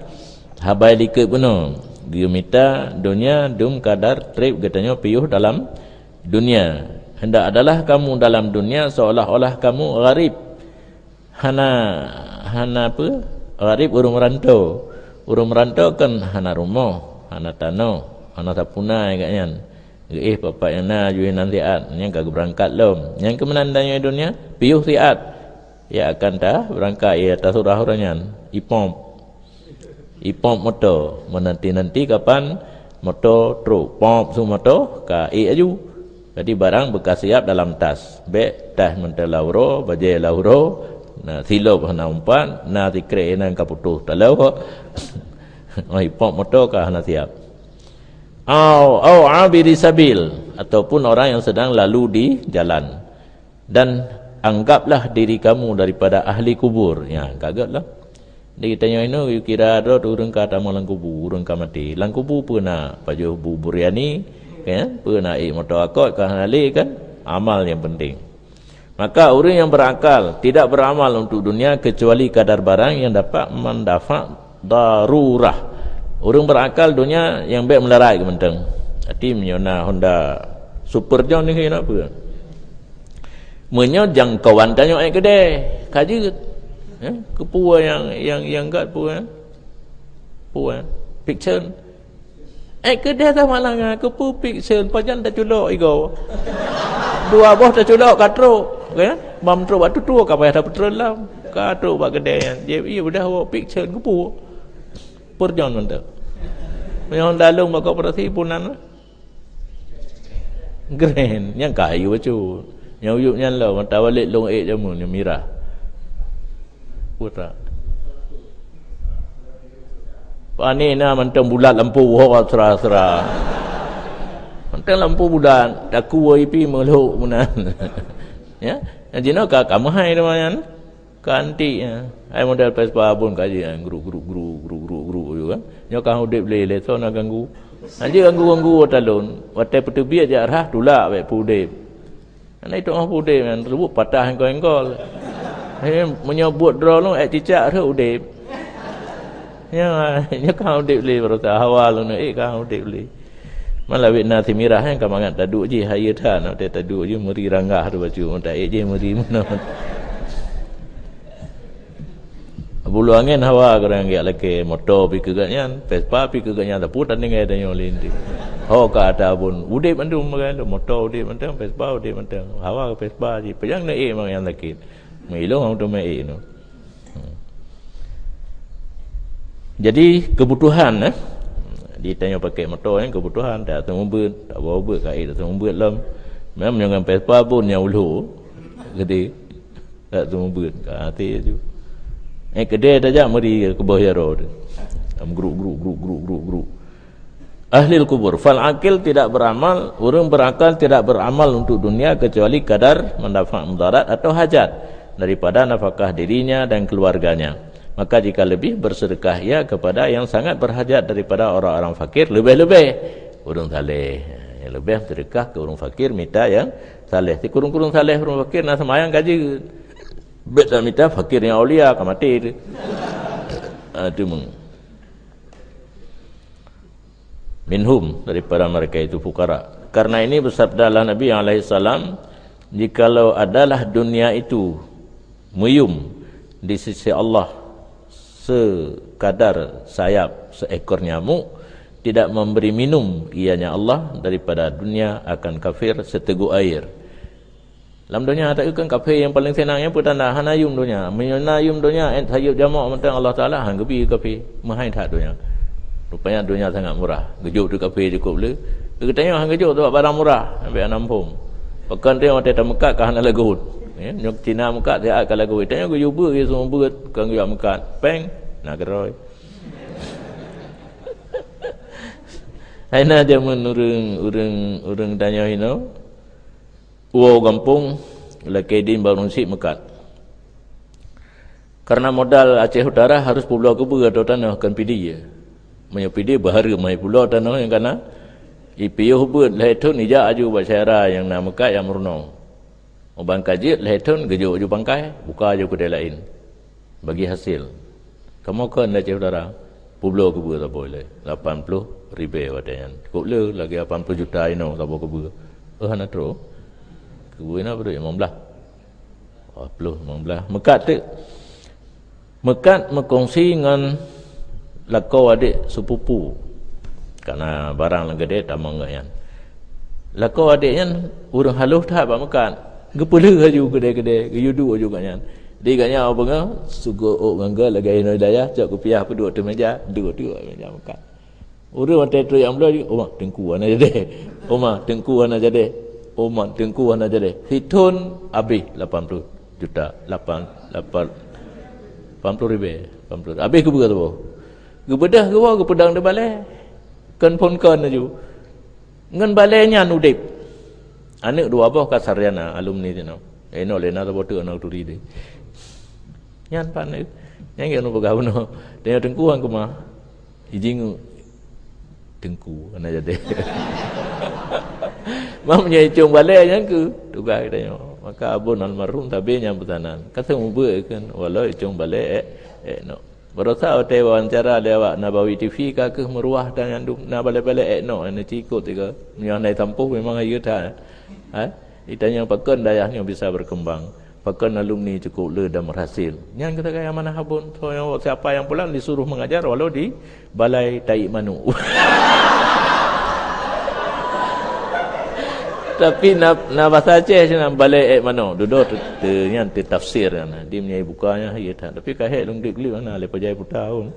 haba likot bunoe, geumita donya dum kadar treb geutanyoe piôh dalam dunia. Hendak adalah kamu dalam dunia seolah-olah kamu gharib. Hana, hana apa? Gharib ureuëng meurantau. Ureuëng meurantau kan hana rumoh, hana tanoh, hana sapeue geuh nyan. Geuéh papat nyang na juih nan siat, nyang ka geubeurangkat lom. Nyang keumeunandanya dunia, piôh siat. Ya akan ta beurangkat, ya tasurah uroe nyan. Ipop. Ipop moto, menanti-nanti kapan moto trok, pop su moto, ka ék aju. Jadi barang beukasiap dalam tas. Bék tas mantong lauroe, bajée lauroe, na silop hana umpat, na sikrek inan ka putôh taloe. Oh, ipop moto ka hana siap. Au, au abiri sabil, ataupun orang yang sedang lalu di jalan. Dan anggaplah diri kamu daripada ahli kubur. Ya, ka göt lah. Di tanyoe inoe kira droe ureuëng ka tamong lam kubu, ureuëng ka maté. Lam kubu peue na pajoh bu buriani, kan? Peue na ék moto akot, ka hana lé kan? Amal yang penting. Maka ureuëng yang berakal tidak beramal untuk dunia kecuali kadar barang yang dapat mendafa' darurah. Ureuëng berakal dunia yang bèk meularat keu mantong. Arti meunyoe na Honda Super John ni kena apa? Meunyoe jangkauan tanyoe ék keudè, ka jeuet. Ya, keupeue nyang, nyang, nyang gat peue, ya? Peue, ya? Fiction. Ék keudè sama langa, keupeue fiction, pajan taculok igoe. Dua boh taculok ka trok, ya? Bak trok bak tutoe ka payah tapeutron lam. Ka trok bak keudè nyan. Jadi, iya udah bawa fiction keupeue. Peureulèe mantong. Meunyoe dalong bak koperasi punan. Grand, nyang kayu bacut. Nyang uyueb nyan lom, mata balek long ék jameun nyang mirah. Putra. Pane na mantong bulat lampu ho sera-sera. Mantong lampu bulat, taku ipi meulhok meunan. Ya, jinoe ka, ka meuhai teuma nyan. Ka antik, ya. Ai model Vespa pun ka jeuet, gru, gru, gru, gru, gru, gru, gru, kan. Nyoe ka udeb lé, lé soe na ganggu. Hanjeuet ganggu-ganggu talon. Watèe peuteubiet jak rhah, tulak bèk peudeb. Karena itu mah peudeb nyan teubuk patah engkol-engkol. Hei, meunyoe buet droe lôn, ék cicak rhot udeb. Nyoe, nyoe ka udeb lé, baroesa hawa lôn, ék ka udeb lé. Malah wét na simirah nyan ka mangat taduek jih, hayeue that, watèe taduek jih meuri ranggah tu bacut, meuta ék jih meuri meunan. Bulu angén hawa kurang giak lakèe, moto pi keu gobnyan, Vespa pi keu gobnyan, tapi tandingai tanyoe linting. Ho ka ata pun, udeb mandum bagai tu, moto udeb mantong, Vespa udeb mantong. Hawa keu Vespa jih, pajang na ék mangat nyan sakét. Meulong hana teuma ék tu. Hmm. Jadi, kebutuhan, eh. Di tanyoe pakèk moto nyan kebutuhan, tak seumeubeuet, tak bawa beuet, ka ék tak seumeubeuet lom. Memang ngon Vespa pun nyang ulhu. Gede. Tak seumeubeuet, ka até tu. Eh, keudè tajak meuri keuboh jaroe tu. Am gru, gru, gru, gru, gru, gru. Ahlil kubur. Fal aqil tidak beramal, ureuëng berakal tidak beramal untuk dunia kecuali kadar manfaat mudarat atau hajat daripada nafkah dirinya dan keluarganya. Maka jika lebih, bersedekah ia kepada yang sangat berhajat daripada orang-orang fakir, leubeh-leubeh ureuëng saleh. Yang leubeh sedekah keu ureuëng fakir, mita nyang saleh. Si kureueng-kureueng saleh, ureuëng fakir na seumayang ka jeuet. Bèk tamita fakir nyang aulia ka maté tu. Ah, tu meng. Minhum, daripada mereka itu fukara. Karena ini bersabdalah Nabi alaihi salam, "Jikalau adalah dunia itu meuyum di sisi Allah sekadar sayap seekor nyamuk, tidak memberi minum ianya Allah daripada dunia akan kafir seteguk air." Lam donya taeu kan kafé nyang paleng senang, nyang peutanda hana yum donya. Meunyoe na yum donya, eh, sayeuep jamok mantong Allah Taala, han geubi kafé. Meuhai that donya. Rupanya donya sangat murah. Geujok teuk kafé cukup le. Geutanyoe han geujok tu barang murah, sampai hana muphom. Pakon teuh watèe tameukat ka hana lagot. Ya, nyoe Cina meukat siat ka lagot. Tanyoe geuyue beuet, geuyue seumeubeuet, kon geuyue meukat. Pèng, na keudroe. Hai na jameun ureueng, ureueng, ureueng tanyoe inoe. Woe gampông, lakèe idin barô syiek meukat. Karena modal Aceh Utara harus peubloe keubeue atau tanoh, kon pidie. Meunyoe pidie, beuhareuem hai peubloe tanoh nyang ka na. Ipiôh beuet lhèe thon, ijak aju bak syedara nyang na meukat nyang meurunoe. Ban ka jeuet lhèe thon, geujok aju pangkai, buka aju keudè laén. Bagi hasil. Kamoe kon Aceh Utara, peubloe keubeue saboh ilèe, lapan ploh ribèe watèe nyan. Cukup le lagèe lapan ploh juta inoe saboh keubeue. Oh, hana trôk. Keubeue inoe padum, limong blaih. Lapan ploh, limong blaih. Meukat teuk. Meukat meukongsi ngon lakoe adék sepupu. Ka na barang lam keudè tamong gobnyan. Lakoe adék nyan ureueng halôh that bak meukat. Geupeulheueh aju keudè-keudè, geuyue duek aju gobnyan. Di gobnyan awak beungoh, seugoe ôk ngon goe lagèe inoe dayah, cok kupiah peuduek ateueh meuja, duek-duek meuja meukat. Ureueng watèe trôk jak bloe, "Oma, teungku hana jadèh. Oma, teungku hana jadèh. Oma, teungku hana jadèh." Sithon abéh lapan ploh juta, lapan, lapan, lapan ploh ribèe, lapan ploh. Abéh keubeue saboh. Geubeudôh geuwoe, geupeudong di balèe. Kon phôn kon aju. Ngon balée nyan udeb. Aneuk dua boh ka sarjana, alumni sinoe. Eh, inoe lé na saboh teuk aneuk turi deh. Nyan pat nyan. Nyan geuneu peugah bunoe. Tanya teungku han keumah. Ijingeuk. Teungku, hana jadi. Mam nyan icong balée nyan keuh tugaih geutanyoe. Maka abon almarhum sabe nyan peusanan. Ka seumeubeuet kheun, walau icong balée ék, ék nok. Barosa watée wawancara lé awak Nabawi T V ka keuh meuruah dan nyandum na balée-balée ék nok, na cikot tiga. Meunyoe hana jitampoh memang hayeue that. Ha? Ditanya pakon dayah nyoe bisa berkembang. Pakon alumni cukup le dan berhasil. Nyan kata gaya manah abon. So, yang siapa yang pulang disuruh mengajar walau di balai taik manuk. Tapi na, na bahasa Aceh sinan balai ék manok. Dudoe te, te, nyan te tafsir nyan. Di menyai buka nyan, ya, tak. Tapi ka hék lôn glip-glip mana lé pajai puta pun.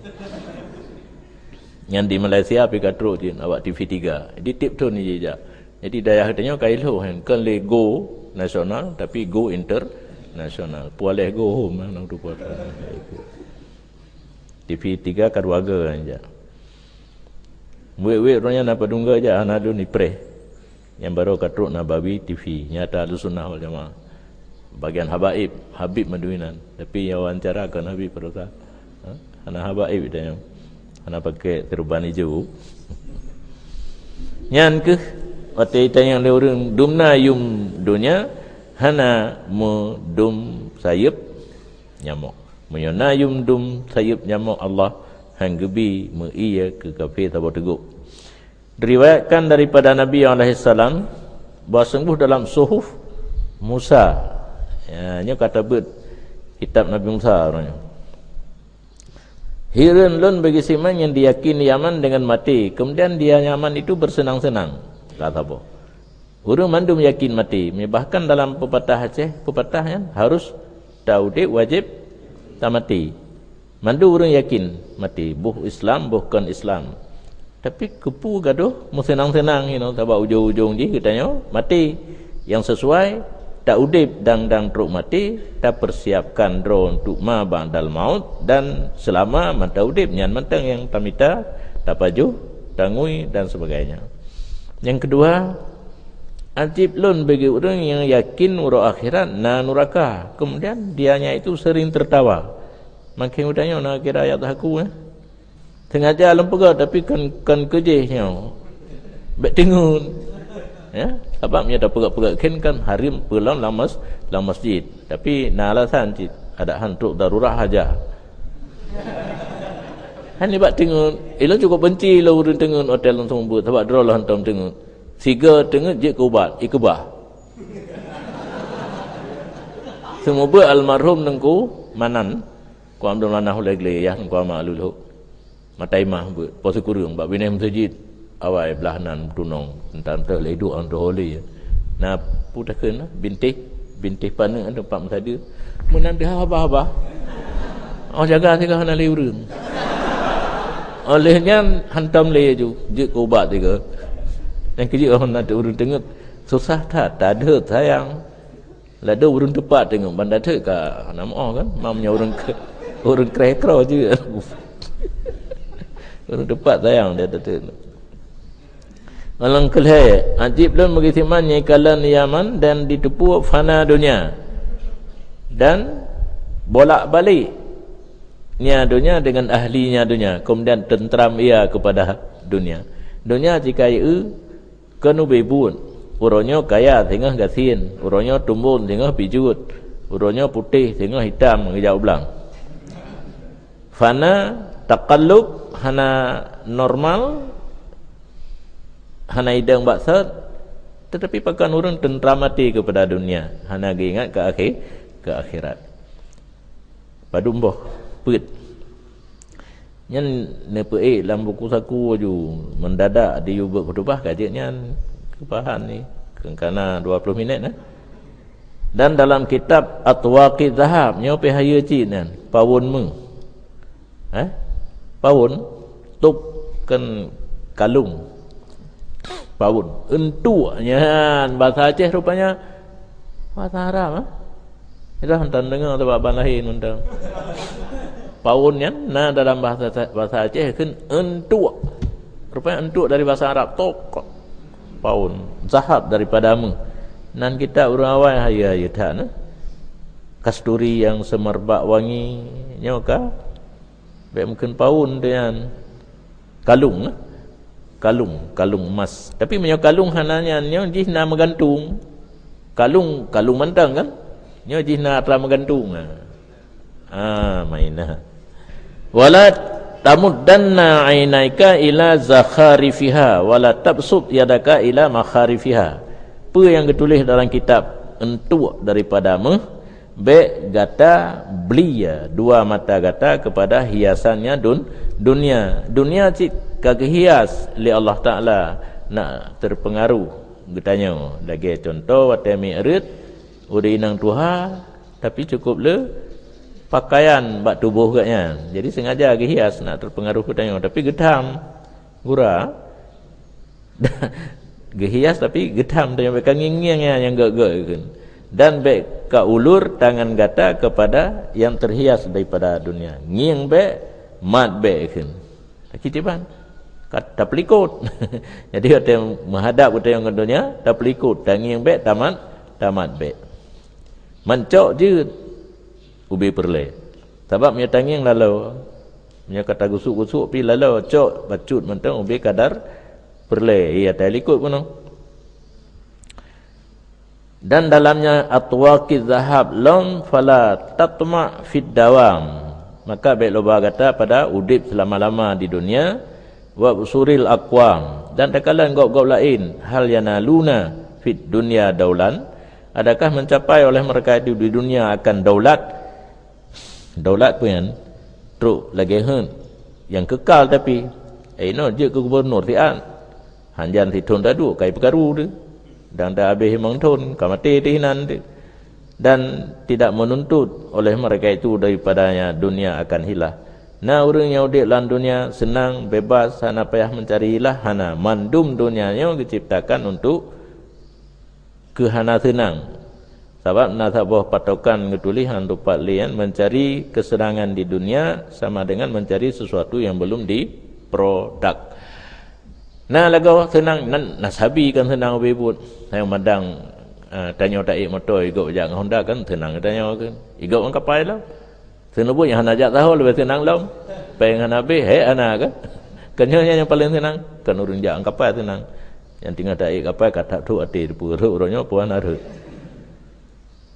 Nyan di Malaysia pi ka trok jin awak T V tiga. Jadi tiep thon jijak. Jadi dayah geutanyoe ka ilho hen. Kon lé go nasional, tapi go internasional. Pualeh go home, nang tu pualeh. T V tiga ka dua ga jak. Wék-wék roh nyan na padum ga jak hana lôn ipreh. Nyang barô ka trok Nabawi T V, nyata Ahlussunnah wal Jamaah. Bagian habaib, Habib Maduinan. Tapi nyang wawancara kon Habib Perosa. Ha? Hana habaib dah nyoe. Hana pakai serban ijo. Nyan keuh watée itanyong lé ureuëng, dumna yum donya hana meudum sayeup nyamok. Meunyoe na yum dum sayeup nyamok Allah, han geubi meu-ie keu kafé saboh teugok. Diriwayatkan daripada Nabi alaihissalam bahwa sungguh dalam suhuf Musa. Ya, nyoe ka tabeuet kitab Nabi Musa uroe nyoe. Hireuen lôn bagi si Man nyang diyakin Yaman dengan maté, kemudian di Yaman itu bersenang-senang. Ka saboh. Ureuëng mandum yakin maté, bahkan dalam pepatah Aceh, pepatah nyan harus taudeb wajéb tamaté. Mandum ureuëng yakin maté, boh Islam, boh kon Islam. Tapi keupeue gadoh meuseunang-seunang inoe, sabab ujong-ujong jih geutanyoe maté. Nyang sesuai, taudeb dang-dang trok maté, tapersiapkan droe untuk ma ba'dal maut, dan seulama mantong udeb nyan mantong nyang tamita, tapajoh, tangui, dan sebagainya. Nyang keudua, ajéb lôn bagi ureuëng nyang yakin uroe akhirat na nuraka, kemudian dianya itu sering tertawa. Makin geutanyoe na kira ayat haku, eh. Sengaja lôn peugah, tapi kan, kan keujih nyoe. Bèk teungeut. Ya, sabab meunyoe tapeugah-peugah kheun kan hareuem peulom lam mas-, lam masjid. Tapi na alasan cit, adak han trok darurat haja. Han nibak teungeut. Ilôn cukup benci lôn ureuëng teungeut hotel langsung buet, sabab droe lôn hantom teungeut. Siga teungeut jeuet keu ubat, ikeubah. Seumeubeuet almarhum Teungku Manan, Kuam dum lanah ulèe glé yah, kuam mak lulok. Matai mah beuet, po sikureueng bak binéh meuseujid. Awai blah nan tunong, entah-entah lé duek an tuho lé. Na pu takheun lah, bintéh, bintéh paneuk an teumpat meusadeue. Meunan teuh haba-haba. Oh jaga sigoe hana lé ureueng. Oleh nyan hantom lé ju, jeuet keu ubat sigoe. Nyang keujeuet oh na ureueng teungeut, susah that, tadeuet sayang. Ladôm ureueng teupat teungeut, ban tateuk ka hana meu'oh kan? Mam nyoe ureueng ke-, ureueng kreh-kroh jeuet. Ureueng teupat sayang dia tateuk. Ngon lheueh, ajib lôn bagi si Man nyang ikalon Yaman dan jiteupeue fana donya dan bolak-balik nya donya dengan ahlinya donya, kemudian tentram ia kepada dunia. Donya jika ieu Keuneubeuet buet, uroe nyoe kaya singoh gasien, uroe nyoe tumbon singoh pijuet, uroe nyoe putéh singoh itam geujak u blang. Fana, takallub, hana normal, hana idong bak sot, tetapi pakon ureueng teuntram até keupada dunia, hana geuingat keu akhé-, keu akhirat. Padum boh peuet. Nyan neupeuék lam buku saku laju, mendadak diyue beuet khutubah ka jeuet nyan keupahan ni, keungkana dua ploh minét, eh. Dan dalam kitab Atwaqi Zahab, nyoe pih hayeue cit nyan, pawon meu. Eh? Pawon, top kan kalung. Pawon, euntuek nyan, bahasa Aceh rupanya bahasa Arab, eh. Dah hantom deungoe sabab ban laén mantong. Pawon nyan na dalam bahasa, bahasa Aceh kheun euntuek. Rupanya euntuek dari bahasa Arab, tok. Paun, zahab daripada meuh. Nan kitab ureuëng awai hayeue-hayeue that, nah. Kasturi yang semerbak wangi, nyoe ka. Bék mungken paun tu nyan. Kalung, nah. Kalung, kalung emas. Tapi meunyoe kalung hana nyan, nyoe jih na meugantung. Kalung, kalung mantong kan? Nyoe jih na atra meugantung. Ha. Ah, mainah. "Wala tamuddanna ainaika ila zakharifiha, wala tabsut yadaka ila makharifiha." Peue nyang geutuléh dalam kitab, entuk daripada meuh, bék gata bli dua mata gata kepada hiasannya dun-, dunia. Dunia cit ka geuhias lé Allah Taala nak terpengaruh geutanyoe. Lagée contoh, watée miet reuet, udeb inong tuha, tapi cukup le pakaian bak tuboh geuh nyan. Jadi sengaja geuhias nak terpengaruh geutanyoe, tapi geutham gura. Geuhias tapi geutham tanyoe, bék ka ngieng-ngieng nyan nyang gét-gét kheun. Dan bék ka ulur tangan gata kepada yang terhias daripada dunia. Ngieng bék, mat bék kheun. Takitiban. Ka tapeulikot. Jadi watée meuhadab geutanyoe ngon dunia, tapeulikot, tangieng bék, tamat, tamat bék. Mancok jeuet ubé peureulée. Sabab meunyoe tangieng laloe, meunyoe ka tagusuk-gusuk pi laloe, cok bacut mantong ubé kadar peureulée, iya talikot bunoe. Dan dalamnya atwaqi zahab lom, fala tatma fid dawam. Maka bék loba gata pada udeb selama-lama di dunia, wa busuril aqwam, dan takalon gob-gob laén, hal yanaluna fid dunya daulan, adakah mencapai oleh mereka itu di dunia akan daulat? Daulat peue nyan? Trok lagée heuet nyang keukal, tapi, eh, inoe jeuet keu gubunur siat. Hanjan sithon taduek kai peukaru teuh. Dan ta habéh limong thon, ka maté teuh inan teuh. Dan tidak menuntut oleh mereka itu daripadanya dunia akan hilah. Na ureuëng nyang udeb lam dunia seunang, bebas, hana payah meucari hilah, hana. Mandum dunia nyoe geuciptakan untuk keu hana seunang. Sabab na saboh patokan geutuléh lam teumpat lé nyan, mencari kesenangan di dunia sama dengan mencari sesuatu yang belum diprodak. Na lagoe seunang nan, na sabe kan seunang ubé buet. Hai madang, eh, tanyoe taék moto, igob jak ngon Honda kan seunang tanyoe kan. Igob ngon kapai lom. Seuneubeuet nyang hana jak saho leubeh seunang lom. Péng hana habéh, hék hana kan. Kan nyoe nyang paleng seunang, kan ureuëng jak ngon kapai seunang. Nyang teungoh taék kapai ka that trok até teupeu rhot uroe nyoe peue hana rhot.